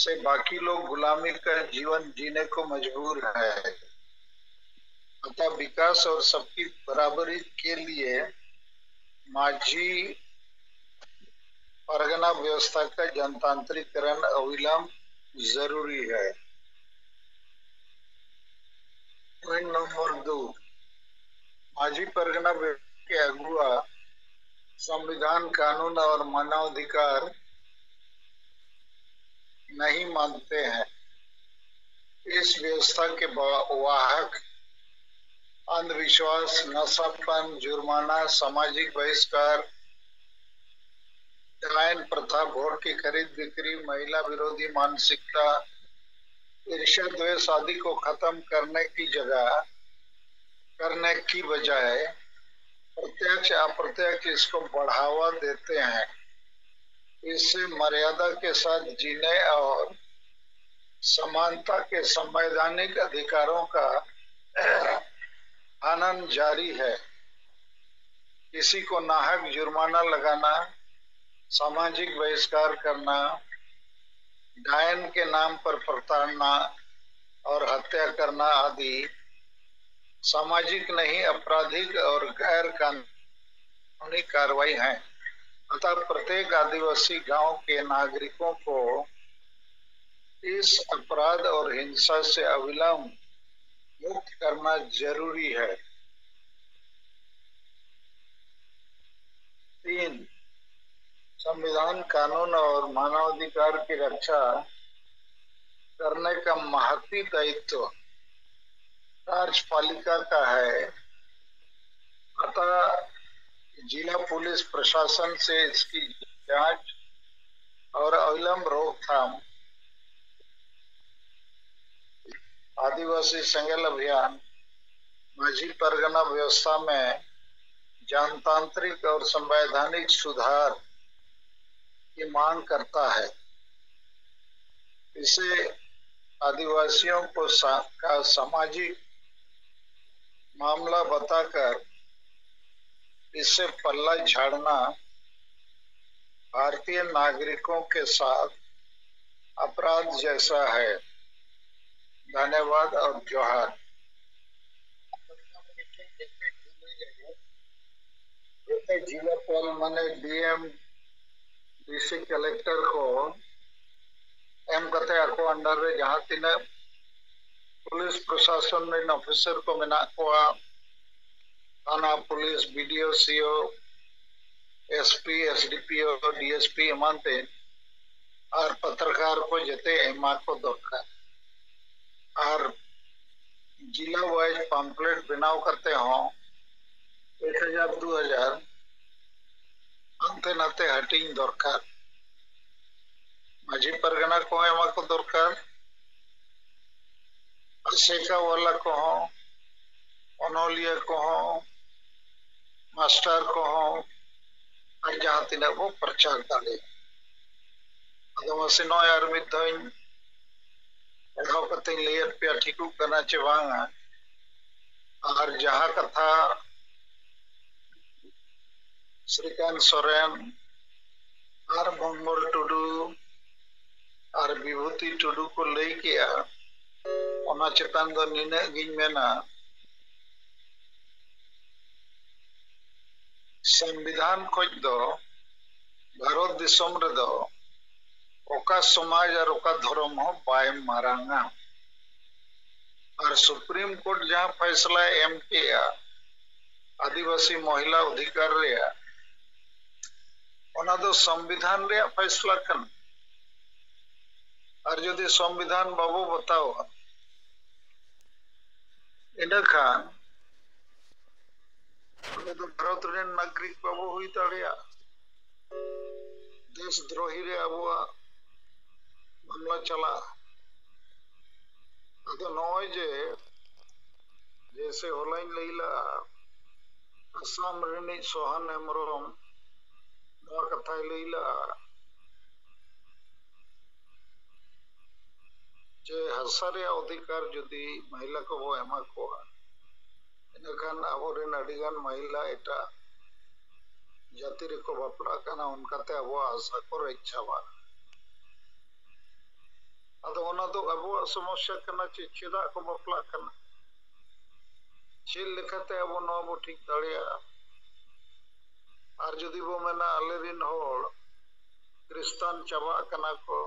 से बाकी लोग गुलामी का जीवन जीने को मजबूर है। अतः विकास और सबकी बराबरी के लिए माझी परगना व्यवस्था का जनतांत्रिकरण अविलंब जरूरी है। पॉइंट नंबर दो, माझी परगना व्यवस्था के अगुआ संविधान, कानून और मानवाधिकार नहीं मानते हैं। इस व्यवस्था के बा- वाहक अंधविश्वास, नशापन, जुर्माना, सामाजिक बहिष्कार, डायन प्रथा, वोट की खरीद बिक्री, महिला विरोधी मानसिकता, ईर्ष्या द्वेष आदि को खत्म करने की जगह, करने की बजाय प्रत्यक्ष अप्रत्यक्ष इसको बढ़ावा देते हैं। इससे मर्यादा के साथ जीने और समानता के संवैधानिक अधिकारों का हनन जारी है। किसी को नाहक जुर्माना लगाना, सामाजिक बहिष्कार करना, डायन के नाम पर प्रताड़ना और हत्या करना आदि सामाजिक नहीं, आपराधिक और गैर कानूनी कार्रवाई हैं। अतः प्रत्येक आदिवासी गांव के नागरिकों को इस अपराध और हिंसा से अविलंब मुक्त करना जरूरी है। तीन, संविधान, कानून और मानवाधिकार की रक्षा करने का महती दायित्व कार्यपालिका का है। अतः जिला पुलिस प्रशासन से इसकी जांच और अविलंब रोकथाम आदिवासी सेंगेल अभियान माझी परगना व्यवस्था में जनतांत्रिक और संवैधानिक सुधार की मांग करता है। इसे आदिवासियों को सा, का सामाजिक मामला बताकर इससे पल्ला झाड़ना भारतीय नागरिकों के साथ अपराध जैसा है। धन्यवाद और जोहार। ᱡᱚᱛᱚ ᱡᱤᱞᱟ ᱯᱟᱞ ᱢᱟᱱᱮ ᱰᱤ ᱮᱢ, ᱰᱤ ᱥᱤ, ᱠᱟᱞᱮᱠᱴᱚᱨ ᱠᱚ ᱮᱢ ᱠᱟᱛᱮ ᱟᱠᱚ under ᱨᱮ ᱡᱟᱦᱟᱸ ᱛᱤᱱᱟᱹᱜ ᱯᱩᱞᱤᱥ ᱯᱨᱚᱥᱟᱥᱚᱱ ᱨᱮᱱ ᱚᱯᱷᱤᱥᱟᱨ ᱠᱚ ᱢᱮᱱᱟᱜ ᱠᱚᱣᱟ, ᱛᱷᱟᱱᱟ police, B D O, C O, S P, S D P O, D S P ᱮᱢᱟᱱ ᱛᱮ, ᱟᱨ ᱯᱟᱛᱨᱠᱟᱨ ᱠᱚ ᱡᱮᱛᱮ ᱮᱢᱟ ᱠᱚ ᱫᱚᱨᱠᱟᱨ᱾ ᱟᱨ ᱡᱤᱞᱟ wise pamphlet ᱵᱮᱱᱟᱣ ᱠᱟᱛᱮ ᱦᱚᱸ ᱮᱠ ᱦᱟᱡᱟᱨ ᱫᱩ ᱦᱟᱡᱟᱨ ᱦᱟᱱᱛᱮ ᱱᱟᱛᱮ ᱦᱟᱹᱴᱤᱧ ᱫᱚᱨᱠᱟᱨ᱾ ᱢᱟᱹᱡᱷᱤ ᱯᱟᱨᱜᱟᱱᱟ ᱠᱚᱦᱚᱸ ᱮᱢᱟ ᱠᱚ ᱫᱚᱨᱠᱟᱨ, ᱟᱥᱮᱠᱟ ᱣᱟᱞᱟ ᱠᱚᱦᱚᱸ, ᱚᱱᱚᱞᱤᱭᱟᱹ ᱠᱚᱦᱚᱸ, ᱢᱟᱥᱴᱟᱨ ᱠᱚᱦᱚᱸ, ᱟᱨ ᱡᱟᱦᱟᱸ ᱛᱤᱱᱟᱹᱜ ᱵᱚ ᱯᱨᱚᱪᱟᱨ ᱫᱟᱲᱮᱭᱟᱜ᱾ ᱟᱫᱚ ᱢᱟᱥᱮ ᱱᱚᱜᱼᱚᱭ ᱟᱨ ᱢᱤᱫ ᱫᱷᱟᱣᱤᱧ ᱯᱟᱲᱦᱟᱣ ᱠᱟᱛᱮᱧ ᱞᱟᱹᱭᱟᱫ ᱯᱮᱭᱟ, ᱴᱷᱤᱠᱚᱜ ᱠᱟᱱᱟ ᱪᱮ ᱵᱟᱝᱟ? ᱟᱨ ᱡᱟᱦᱟᱸ ᱠᱟᱛᱷᱟ ᱥᱨᱤᱠᱟᱱᱛ ᱥᱚᱨᱮᱱ ᱟᱨ ᱢᱚᱝᱜᱚᱞ ᱴᱩᱰᱩ ᱟᱨ ᱵᱤᱵᱷᱩᱛᱤ ᱴᱩᱰᱩ ᱠᱚ ᱞᱟᱹᱭ ᱠᱮᱜᱼᱟ, ᱚᱱᱟ ᱪᱮᱛᱟᱱ ᱫᱚ ᱱᱤᱱᱟᱹᱜ ᱜᱤᱧ ᱢᱮᱱᱟ, ᱥᱚᱝᱵᱤᱫᱷᱟᱱ ᱠᱷᱚᱡ ᱫᱚ ᱵᱷᱟᱨᱚᱛ ᱫᱤᱥᱚᱢ ᱨᱮᱫᱚ ᱚᱠᱟ ᱥᱚᱢᱟᱡᱽ ᱟᱨ ᱚᱠᱟ ᱫᱷᱚᱨᱚᱢ ᱦᱚᱸ ᱵᱟᱭ ᱢᱟᱨᱟᱝᱟ᱾ ᱟᱨ ᱥᱩᱯᱨᱤᱢ ᱠᱳᱨᱴ ᱡᱟᱦᱟᱸ ᱯᱷᱟᱭᱥᱞᱟᱭ ᱮᱢ ᱠᱮᱜᱼᱟ ᱟᱹᱫᱤᱵᱟᱹᱥᱤ ᱢᱚᱦᱤᱞᱟ ᱚᱫᱷᱤᱠᱟᱨ ᱨᱮᱭᱟᱜ, ᱚᱱᱟ ᱫᱚ ᱥᱚᱝᱵᱤᱫᱷᱟᱱ ᱨᱮᱭᱟᱜ ᱯᱷᱟᱭᱥᱞᱟ ᱠᱟᱱᱟ᱾ ᱟᱨ ᱡᱩᱫᱤ ᱥᱚᱝᱵᱤᱫᱷᱟᱱ ᱵᱟᱵᱚ ᱵᱟᱛᱟᱣᱟ, ᱤᱱᱟᱹᱠᱷᱟᱱ ᱟᱵᱚ ᱫᱚ ᱵᱷᱟᱨᱚᱛ ᱨᱮᱱ ᱱᱟᱜᱚᱨᱤᱠ ᱵᱟᱵᱚ ᱦᱩᱭ ᱫᱟᱲᱮᱭᱟᱜᱼᱟ᱾ ᱫᱮᱥ ᱫᱨᱳᱦᱤ ᱨᱮ ᱟᱵᱚᱣᱟᱜ ᱢᱟᱢᱞᱟ ᱪᱟᱞᱟᱜᱼᱟ᱾ ᱟᱫᱚ ᱱᱚᱜᱼᱚᱭ ᱡᱮ, ᱡᱮᱭᱥᱮ ᱦᱚᱞᱟᱧ ᱞᱟᱹᱭ ᱞᱟᱜᱼᱟ, ᱟᱥᱟᱢ ᱨᱤᱱᱤᱡ ᱥᱚᱦᱟᱱ ᱦᱮᱢᱵᱨᱚᱢ ᱱᱚᱣᱟ ᱠᱟᱛᱷᱟᱭ ᱞᱟᱹᱭ ᱞᱟᱜᱼᱟ ᱡᱮ ᱦᱟᱥᱟ ᱨᱮᱭᱟᱜ ᱚᱫᱷᱤᱠᱟᱨ ᱡᱩᱫᱤ ᱢᱟᱦᱤᱞᱟ ᱠᱚᱵᱚ ᱮᱢᱟ ᱠᱚᱣᱟ, ᱤᱱᱟᱹᱠᱷᱟᱱ ᱟᱵᱚᱨᱮᱱ ᱟᱹᱰᱤᱜᱟᱱ ᱢᱟᱦᱤᱞᱟ ᱮᱴᱟᱜ ᱡᱟᱹᱛᱤ ᱨᱮᱠᱚ ᱵᱟᱯᱞᱟᱜ ᱠᱟᱱᱟ, ᱚᱱᱠᱟᱛᱮ ᱟᱵᱚᱣᱟᱜ ᱦᱟᱥᱟ ᱠᱚ ᱨᱮᱡ ᱪᱟᱵᱟᱜᱼᱟ᱾ ᱱᱚᱣᱟ ᱫᱚ ᱟᱵᱚᱣᱟᱜ ᱥᱚᱢᱚᱥᱥᱟ ᱠᱟᱱᱟ᱾ ᱪᱮᱫ, ᱪᱮᱫᱟᱜ ᱠᱚ ᱵᱟᱯᱞᱟᱜ ᱠᱟᱱᱟ? ᱪᱮᱫ ᱞᱮᱠᱟᱛᱮ ᱟᱵᱚ ᱱᱚᱣᱟ ᱵᱚ ᱴᱷᱤᱠ ᱫᱟᱲᱮᱭᱟᱜᱼᱟ? ᱟᱨ ᱡᱩᱫᱤ ᱵᱚ ᱢᱮᱱᱟ, ᱟᱞᱮ ᱨᱤᱱ ᱦᱚᱲ ᱠᱷᱨᱤᱥᱴᱟᱱ ᱪᱟᱵᱟᱜ ᱠᱟᱱᱟ ᱠᱚ,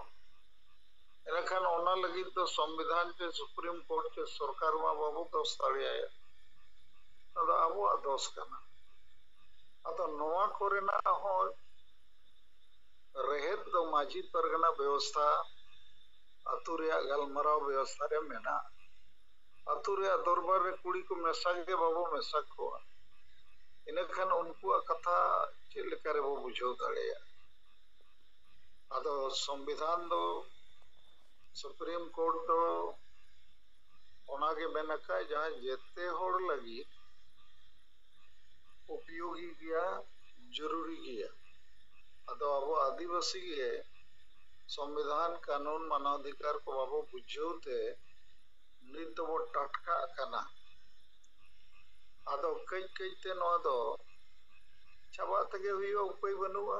ᱮᱱᱠᱷᱟᱱ ᱚᱱᱟ ᱞᱟᱹᱜᱤᱫ ᱫᱚ ᱥᱚᱝᱵᱤᱫᱷᱟᱱ ᱪᱮ ᱥᱩᱯᱨᱤᱢ ᱠᱳᱨᱴ ᱪᱮ ᱥᱚᱨᱠᱟᱨ ᱢᱟ ᱵᱟᱵᱚ ᱫᱳᱥ ᱫᱟᱲᱮᱭᱟᱭᱟ᱾ ᱱᱚᱣᱟ ᱫᱚ ᱟᱵᱚᱣᱟᱜ ᱫᱳᱥ ᱠᱟᱱᱟ᱾ ᱟᱫᱚ ᱱᱚᱣᱟ ᱠᱚᱨᱮᱱᱟᱜ ᱦᱚᱸ ᱨᱮᱦᱮᱫ ᱫᱚ ᱢᱟᱹᱡᱷᱤ ᱯᱟᱨᱜᱟᱱᱟ ᱵᱮᱵᱚᱥᱛᱷᱟ, ᱟᱹᱛᱩ ᱨᱮᱭᱟᱜ ᱜᱟᱞᱢᱟᱨᱟᱣ ᱵᱮᱵᱚᱥᱛᱷᱟ ᱨᱮ ᱢᱮᱱᱟᱜᱼᱟ᱾ ᱟᱹᱛᱩ ᱨᱮᱭᱟᱜ ᱫᱚᱨᱵᱟᱨ ᱨᱮ ᱠᱩᱲᱤ ᱠᱚ ᱢᱮᱥᱟ ᱜᱮ ᱵᱟᱵᱚ ᱢᱮᱥᱟ ᱠᱚᱣᱟ, ᱤᱱᱟᱹᱠᱷᱟᱱ ᱩᱱᱠᱩᱣᱟᱜ ᱠᱟᱛᱷᱟ ᱪᱮᱫ ᱞᱮᱠᱟ ᱨᱮᱵᱚ ᱵᱩᱡᱷᱟᱹᱣ ᱫᱟᱲᱮᱭᱟᱜᱼᱟ? ᱟᱫᱚ ᱥᱚᱝᱵᱤᱫᱷᱟᱱ ᱫᱚ, ᱥᱩᱯᱨᱤᱢ ᱠᱳᱨᱴ ᱫᱚ ᱚᱱᱟᱜᱮ ᱢᱮᱱ ᱟᱠᱟᱫ, ᱡᱟᱦᱟᱸ ᱡᱮᱛᱮ ᱦᱚᱲ ᱞᱟᱹᱜᱤᱫ ᱩᱯᱭᱳᱜᱤ ᱜᱮᱭᱟ, ᱡᱚᱨᱩᱨᱤ ᱜᱮᱭᱟ᱾ ᱟᱫᱚ ᱟᱵᱚ ᱟᱹᱫᱤᱵᱟᱹᱥᱤ ᱜᱮ ᱥᱚᱝᱵᱤᱫᱷᱟᱱ, ᱠᱟᱹᱱᱩᱱ, ᱢᱟᱱᱟᱣᱫᱷᱤᱠᱟᱨ ᱠᱚ ᱵᱟᱵᱚ ᱵᱩᱡᱷᱟᱹᱣ ᱛᱮ ᱱᱤᱛ ᱫᱚᱵᱚ ᱴᱟᱴᱠᱟᱜ ᱠᱟᱱᱟ᱾ ᱟᱫᱚ ᱠᱟᱹᱡ ᱠᱟᱹᱡ ᱛᱮ ᱱᱚᱣᱟ ᱫᱚ ᱪᱟᱵᱟᱜ ᱛᱮᱜᱮ ᱦᱩᱭᱩᱜᱼᱟ, ᱩᱯᱟᱹᱭ ᱵᱟᱹᱱᱩᱜᱼᱟ᱾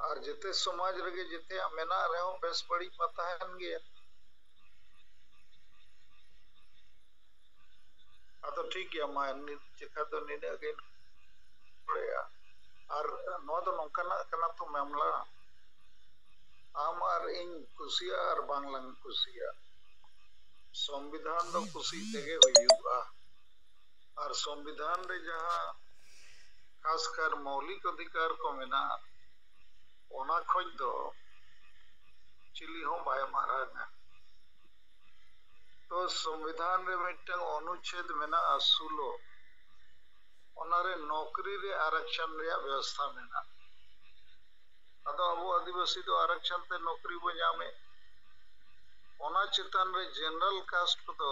ᱟᱨ ᱡᱮᱛᱮ ᱥᱚᱢᱟᱡᱽ ᱨᱮᱜᱮ ᱡᱮᱛᱮᱭᱟᱜ ᱢᱮᱱᱟᱜ ᱨᱮᱦᱚᱸ ᱵᱮᱥ ᱵᱟᱹᱲᱤᱡ ᱢᱟ ᱛᱟᱦᱮᱱ ᱜᱮᱭᱟ᱾ ᱟᱫᱚ ᱴᱷᱤᱠ ᱜᱮᱭᱟ, ᱢᱟ ᱱᱤᱛ ᱪᱮᱠᱟ ᱫᱚ ᱱᱤᱱᱟᱹᱜ ᱜᱮ ᱵᱟᱲᱟᱭᱟ᱾ ᱟᱨ ᱱᱚᱣᱟ ᱫᱚ ᱱᱚᱝᱠᱟᱱᱟᱜ ᱠᱟᱱᱟ ᱛᱚ ᱢᱟᱢᱞᱟ, ᱟᱢ ᱟᱨ ᱤᱧ ᱠᱩᱥᱤᱭᱟᱜ ᱟᱨ ᱵᱟᱝ ᱞᱟᱝ ᱠᱩᱥᱤᱭᱟᱜ, ᱥᱚᱝᱵᱤᱫᱷᱟᱱ ᱫᱚ ᱠᱩᱥᱤ ᱛᱮᱜᱮ ᱦᱩᱭᱩᱜᱼᱟ᱾ ᱟᱨ ᱥᱚᱝᱵᱤᱫᱷᱟᱱ ᱨᱮ ᱡᱟᱦᱟᱸ ᱠᱷᱟᱥᱠᱟᱨ ᱢᱳᱣᱞᱤᱠ ᱚᱫᱷᱤᱠᱟᱨ ᱠᱚ ᱢᱮᱱᱟᱜᱼᱟ, ᱚᱱᱟ ᱠᱷᱚᱡ ᱫᱚ ᱪᱤᱞᱤ ᱦᱚᱸ ᱵᱟᱭ ᱢᱟᱨᱟᱝᱟ᱾ ᱛᱚ ᱥᱚᱝᱵᱤᱫᱷᱟᱱ ᱨᱮ ᱢᱤᱫᱴᱟᱝ ᱚᱱᱩᱪᱷᱮᱫ ᱢᱮᱱᱟᱜᱼᱟ, ᱥᱳᱞᱳ, ᱚᱱᱟᱨᱮ ᱱᱚᱠᱨᱤ ᱨᱮ ᱟᱨᱟᱠᱥᱚᱱ ᱨᱮᱭᱟᱜ ᱵᱮᱵᱚᱥᱛᱷᱟ ᱢᱮᱱᱟᱜᱼᱟ᱾ ᱟᱫᱚ ᱟᱵᱚ ᱟᱹᱫᱤᱵᱟᱹᱥᱤ ᱫᱚ ᱟᱨᱟᱠᱥᱚᱱ ᱛᱮ ᱱᱚᱠᱨᱤ ᱵᱚ ᱧᱟᱢᱮᱫ, ᱚᱱᱟ ᱪᱮᱛᱟᱱ ᱨᱮ ᱡᱮᱱᱟᱨᱮᱞ ᱠᱟᱥᱴ ᱠᱚᱫᱚ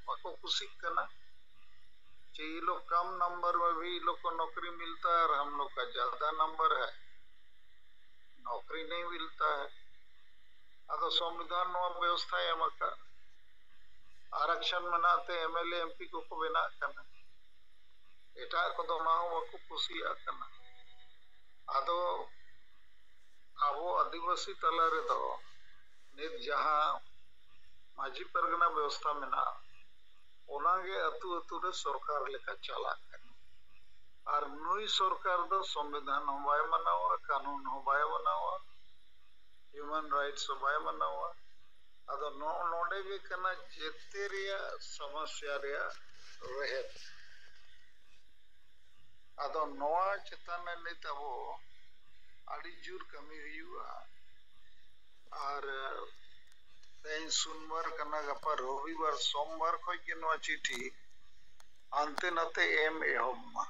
ᱵᱟᱠᱚ ᱠᱩᱥᱤᱜ ᱠᱟᱱᱟ᱾ ᱡᱮ ᱤᱱ ᱞᱳᱜ ᱠᱚᱢ ᱱᱟᱢᱵᱟᱨ ᱢᱮ ᱵᱷᱤ ᱤᱱ ᱞᱳᱜ ᱠᱚ ᱱᱚᱠᱨᱤ ᱢᱤᱞᱛᱟ ᱦᱮ ᱟᱨ ᱦᱟᱢ ᱞᱳᱜ ᱠᱟ ᱡᱟᱫᱟ ᱱᱟᱢᱵᱟᱨ ᱦᱮ, ᱱᱚᱠᱨᱤ ᱱᱟᱦᱤ ᱢᱤᱞᱛᱟ ᱦᱮ᱾ ᱟᱫᱚ ᱥᱚᱝᱵᱤᱫᱷᱟᱱ ᱱᱚᱣᱟ ᱵᱮᱵᱚᱥᱛᱷᱟᱭ ᱮᱢ ᱟᱠᱟᱫ, ᱟᱨᱟᱠᱥᱚᱱ ᱢᱮᱱᱟᱜ ᱛᱮ M L A, M P ᱠᱚᱠᱚ ᱵᱮᱱᱟᱜ ᱠᱟᱱᱟ᱾ ᱮᱴᱟᱜ ᱠᱚᱫᱚ ᱚᱱᱟ ᱦᱚᱸ ᱵᱟᱠᱚ ᱠᱩᱥᱤᱭᱟᱜ ᱠᱟᱱᱟ᱾ ᱟᱫᱚ ᱟᱵᱚ ᱟᱹᱫᱤᱵᱟᱹᱥᱤ ᱛᱟᱞᱟ ᱨᱮᱫᱚ ᱱᱤᱛ ᱡᱟᱦᱟᱸ ᱢᱟᱹᱡᱷᱤ ᱯᱟᱨᱜᱟᱱᱟ ᱵᱮᱵᱚᱥᱛᱷᱟ ᱢᱮᱱᱟᱜᱼᱟ, ᱚᱱᱟᱜᱮ ᱟᱹᱛᱩ ᱟᱹᱛᱩ ᱨᱮ ᱥᱚᱨᱠᱟᱨ ᱞᱮᱠᱟ ᱪᱟᱞᱟᱜ ᱠᱟᱱᱟ᱾ ᱟᱨ ᱱᱩᱭ ᱥᱚᱨᱠᱟᱨ ᱫᱚ ᱥᱚᱝᱵᱤᱫᱷᱟᱱ ᱦᱚᱸ ᱵᱟᱭ ᱢᱟᱱᱟᱣᱟ, ᱠᱟᱹᱱᱩᱱ ᱦᱚᱸ ᱵᱟᱭ ᱢᱟᱱᱟᱣᱟ, human rights ᱦᱚᱸ ᱵᱟᱭ ᱢᱟᱱᱟᱣᱟ᱾ ᱟᱫᱚ ᱱᱚᱜᱼᱚ ᱱᱚᱰᱮ ᱜᱮ ᱠᱟᱱᱟ ᱡᱮᱛᱮ ᱨᱮᱭᱟᱜ ᱥᱚᱢᱚᱥᱭᱟ ᱨᱮᱭᱟᱜ ᱨᱮᱦᱮᱫ᱾ ᱟᱫᱚ ᱱᱚᱣᱟ ᱪᱮᱛᱟᱱ ᱨᱮ ᱱᱤᱛ ᱟᱵᱚ ᱟᱹᱰᱤ ᱡᱳᱨ ᱠᱟᱹᱢᱤ ᱦᱩᱭᱩᱜᱼᱟ᱾ ᱟᱨ ᱛᱮᱦᱮᱧ ᱥᱳᱢᱵᱟᱨ ᱠᱟᱱᱟ, ᱜᱟᱯᱟ ᱨᱚᱵᱤᱵᱟᱨ, ᱥᱳᱢᱵᱟᱨ ᱠᱷᱚᱱ ᱜᱮ ᱱᱚᱣᱟ ᱪᱤᱴᱷᱤ ᱦᱟᱱᱛᱮ ᱱᱟᱛᱮ ᱮᱢ ᱮᱦᱚᱵ ᱢᱟ᱾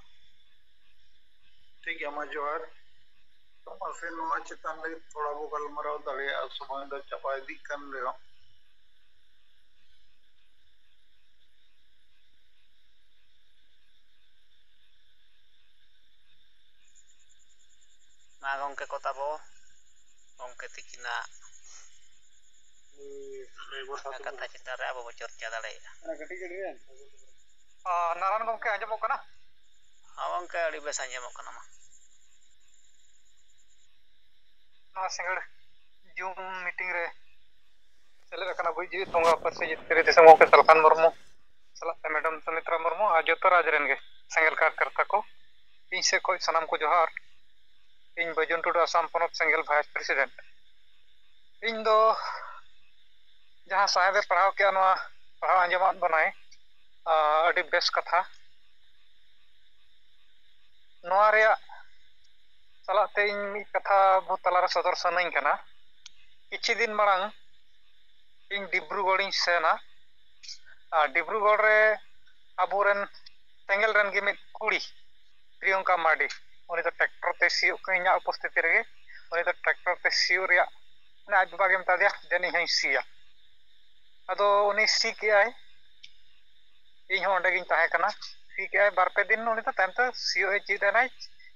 ᱴᱷᱤᱠ ᱜᱮᱭᱟ, ᱢᱟ ᱡᱚᱦᱟᱨ᱾ ᱛᱚ ᱢᱟᱥᱮ ᱱᱚᱣᱟ ᱪᱮᱛᱟᱱ ᱨᱮ ᱛᱷᱚᱲᱟ ᱵᱚ ᱜᱟᱞᱢᱟᱨᱟᱣ ᱫᱟᱲᱮᱭᱟᱜᱼᱟ, ᱥᱚᱢᱚᱭ ᱫᱚ ᱪᱟᱵᱟ ᱤᱫᱤᱜ ᱠᱟᱱ ᱨᱮᱦᱚᱸ᱾ ᱢᱟ ᱜᱚᱢᱠᱮ ᱠᱚ ᱛᱟᱵᱚ, ᱜᱚᱢᱠᱮ ᱛᱤᱠᱤᱱᱟᱜ ᱠᱟᱛᱷᱟ ᱪᱮᱛᱟᱱ ᱨᱮ ᱟᱵᱚ ᱵᱚ ᱪᱚᱨᱪᱟ ᱫᱟᱲᱮᱭᱟᱜᱼᱟ᱾ ᱚ, ᱱᱟᱨᱟᱭᱚᱱ ᱜᱚᱢᱠᱮ ᱟᱸᱡᱚᱢᱚᱜ ᱠᱟᱱᱟ? ᱦᱚᱸ ᱜᱚᱢᱠᱮ, ᱟᱹᱰᱤ ᱵᱮᱥ ᱟᱸᱡᱚᱢᱚᱜ ᱠᱟᱱᱟ ᱢᱟ᱾ ᱱᱚᱣᱟ ᱥᱤᱸᱜᱟᱹᱲ Zoom meeting ᱨᱮ ᱥᱮᱞᱮᱫ ᱟᱠᱟᱱᱟ ᱵᱩᱡᱽ ᱡᱤᱣᱤ ᱵᱚᱸᱜᱟ ᱯᱟᱹᱨᱥᱤ ᱡᱤᱛᱠᱟᱹᱨᱤ ᱫᱤᱥᱚᱢ ᱜᱚᱢᱠᱮ ᱥᱟᱞᱠᱷᱟᱱ ᱢᱩᱨᱢᱩ ᱥᱟᱞᱟᱜ ᱛᱮ ᱢᱮᱰᱟᱢ ᱥᱩᱢᱤᱛᱨᱟ ᱢᱩᱨᱢᱩ ᱟᱨ ᱡᱚᱛᱚ ᱨᱟᱡᱽ ᱨᱮᱱ ᱜᱮ ᱥᱮᱸᱜᱮᱞ ᱠᱟᱨᱭᱟᱠᱚᱨᱛᱟ ᱠᱚ᱾ ᱤᱧ ᱥᱮᱫ ᱠᱷᱚᱱ ᱥᱟᱱᱟᱢ ᱠᱚ ᱡᱚᱦᱟᱨ᱾ ᱤᱧ ᱵᱟᱹᱡᱩᱱ ᱴᱩᱰᱩ, ᱟᱥᱟᱢ ᱯᱚᱱᱚᱛ ᱥᱮᱸᱜᱮᱞ vice president᱾ ᱤᱧ ᱫᱚ ᱡᱟᱦᱟᱸ ᱥᱟᱦᱮᱵᱮ ᱯᱟᱲᱦᱟᱣ ᱠᱮᱜᱼᱟ, ᱱᱚᱣᱟ ᱯᱟᱲᱦᱟᱣ ᱟᱸᱡᱚᱢᱟᱫ ᱵᱚᱱᱟᱭ, ᱟᱨ ᱟᱹᱰᱤ ᱵᱮᱥ ᱠᱟᱛᱷᱟ᱾ ᱱᱚᱣᱟ ᱨᱮᱭᱟᱜ ᱥᱟᱞᱟᱜ ᱛᱮ ᱤᱧ ᱢᱤᱫ ᱠᱟᱛᱷᱟ ᱟᱵᱚ ᱛᱟᱞᱟᱨᱮ ᱥᱚᱫᱚᱨ ᱥᱟᱱᱟᱧ ᱠᱟᱱᱟ᱾ ᱠᱤᱪᱷᱩ ᱫᱤᱱ ᱢᱟᱲᱟᱝ ᱤᱧ ᱰᱤᱵᱽᱨᱩᱜᱚᱲᱤᱧ ᱥᱮᱱᱟ᱾ ᱟᱨ ᱰᱤᱵᱽᱨᱩᱜᱚᱲ ᱨᱮ ᱟᱵᱚᱨᱮᱱ ᱥᱮᱸᱜᱮᱞ ᱨᱮᱱ ᱜᱮ ᱢᱤᱫ ᱠᱩᱲᱤ, ᱯᱨᱤᱭᱚᱝᱠᱟ ᱢᱟᱨᱰᱤ, ᱩᱱᱤ ᱫᱚ tractor ᱛᱮ ᱥᱤᱭᱳᱜ ᱠᱟᱱᱟ, ᱤᱧᱟᱹᱜ ᱩᱯᱚᱥᱛᱷᱤᱛᱤ ᱨᱮᱜᱮ᱾ ᱩᱱᱤ ᱫᱚ tractor ᱛᱮ ᱥᱤᱭᱳᱜ ᱨᱮᱭᱟᱜ, ᱢᱟᱱᱮ, ᱟᱡ ᱵᱟᱵᱟ ᱜᱮ ᱢᱮᱛᱟ ᱫᱮᱭᱟ, "ᱫᱮᱱ ᱤᱧ ᱦᱚᱧ ᱥᱤᱭᱟ᱾" ᱟᱫᱚ ᱩᱱᱤ ᱥᱤ ᱠᱮᱜᱼᱟᱭ, ᱤᱧ ᱦᱚᱸ ᱚᱸᱰᱮ ᱜᱤᱧ ᱛᱟᱦᱮᱸ ᱠᱟᱱᱟ᱾ ᱥᱤ ᱠᱮᱜᱼᱟᱭ ᱵᱟᱨ ᱯᱮ ᱫᱤᱱ, ᱩᱱᱤ ᱫᱚ ᱛᱟᱭᱚᱢ ᱛᱮ ᱥᱤᱭᱳᱜ ᱮ ᱪᱮᱫ ᱮᱱᱟᱭ,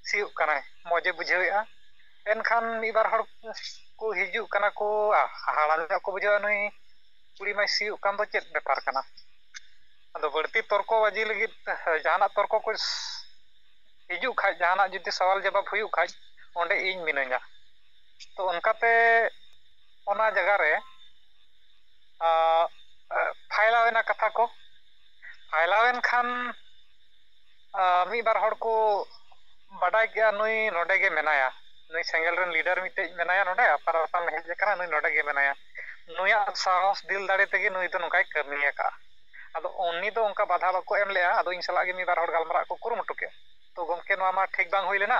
ᱥᱤᱭᱳᱜ ᱠᱟᱱᱟᱭ, ᱢᱚᱡᱮ ᱵᱩᱡᱷᱟᱹᱣᱮᱜᱼᱟ᱾ ᱮᱱᱠᱷᱟᱱ ᱢᱤᱫ ᱵᱟᱨ ᱦᱚᱲ ᱠᱚ ᱦᱤᱡᱩᱜ ᱠᱟᱱᱟ ᱠᱚ, ᱦᱟᱦᱟᱲᱟᱜ ᱧᱚᱜ ᱠᱚ ᱵᱩᱡᱷᱟᱹᱣᱟ, "ᱱᱩᱭ ᱠᱩᱲᱤ ᱢᱟᱭ ᱥᱤᱭᱳᱜ ᱠᱟᱱ ᱫᱚ, ᱪᱮᱫ ᱵᱮᱯᱟᱨ ᱠᱟᱱᱟ?" ᱟᱫᱚ ᱵᱟᱹᱲᱛᱤ ᱛᱚᱨᱠᱚ ᱵᱟᱹᱡᱤ ᱞᱟᱹᱜᱤᱫ ᱡᱟᱦᱟᱱᱟᱜ ᱛᱚᱨᱠᱚ ᱠᱚ ᱦᱤᱡᱩᱜ ᱠᱷᱟᱡ, ᱡᱟᱦᱟᱱᱟᱜ ᱡᱩᱫᱤ ᱥᱟᱣᱟᱞ ᱡᱟᱵᱟᱵ ᱦᱩᱭᱩᱜ ᱠᱷᱟᱡ, ᱚᱸᱰᱮ ᱤᱧ ᱢᱤᱱᱟᱹᱧᱟ᱾ ᱛᱚ ᱚᱱᱠᱟᱛᱮ ᱚᱱᱟ ᱡᱟᱭᱜᱟ ᱨᱮ ᱯᱷᱟᱭᱞᱟᱣ ᱮᱱᱟ ᱠᱟᱛᱷᱟ ᱠᱚ᱾ ᱯᱷᱟᱭᱞᱟᱣ ᱮᱱ ᱠᱷᱟᱱ ᱢᱤᱫ ᱵᱟᱨ ᱦᱚᱲ ᱠᱚ ᱵᱟᱰᱟᱭ ᱠᱮᱜᱼᱟ, ᱱᱩᱭ ᱱᱚᱰᱮ ᱜᱮ ᱢᱮᱱᱟᱭᱟ, ᱱᱩᱭ ᱥᱮᱸᱜᱮᱞ ᱨᱮᱱ ᱞᱤᱰᱟᱨ ᱢᱤᱫᱴᱮᱡ ᱢᱮᱱᱟᱭᱟ ᱱᱚᱰᱮ, ᱟᱯᱟᱨ ᱟᱯᱟᱨ ᱦᱮᱡ ᱟᱠᱟᱱᱟ, ᱱᱩᱭ ᱱᱚᱰᱮ ᱜᱮ ᱢᱮᱱᱟᱭᱟ, ᱱᱩᱭᱟᱜ ᱥᱟᱦᱚᱥ ᱫᱤᱞ ᱫᱟᱲᱮ ᱛᱮᱜᱮ ᱱᱩᱭ ᱫᱚ ᱱᱚᱝᱠᱟᱭ ᱠᱟᱹᱢᱤ ᱟᱠᱟᱫᱼᱟ᱾ ᱟᱫᱚ ᱩᱱᱤ ᱫᱚ ᱚᱱᱠᱟ ᱵᱟᱫᱷᱟ ᱵᱟᱠᱚ ᱮᱢ ᱞᱮᱜᱼᱟ᱾ ᱟᱫᱚ ᱤᱧ ᱥᱟᱞᱟᱜ ᱜᱮ ᱢᱤᱫ ᱵᱟᱨ ᱦᱚᱲ ᱜᱟᱞᱢᱟᱨᱟᱜ ᱠᱚ ᱠᱩᱨᱩᱢᱩᱴᱩ ᱠᱮᱫ, "ᱛᱚ ᱜᱚᱢᱠᱮ, ᱱᱚᱣᱟ ᱢᱟ ᱴᱷᱤᱠ ᱵᱟᱝ ᱦᱩᱭ ᱞᱮᱱᱟ,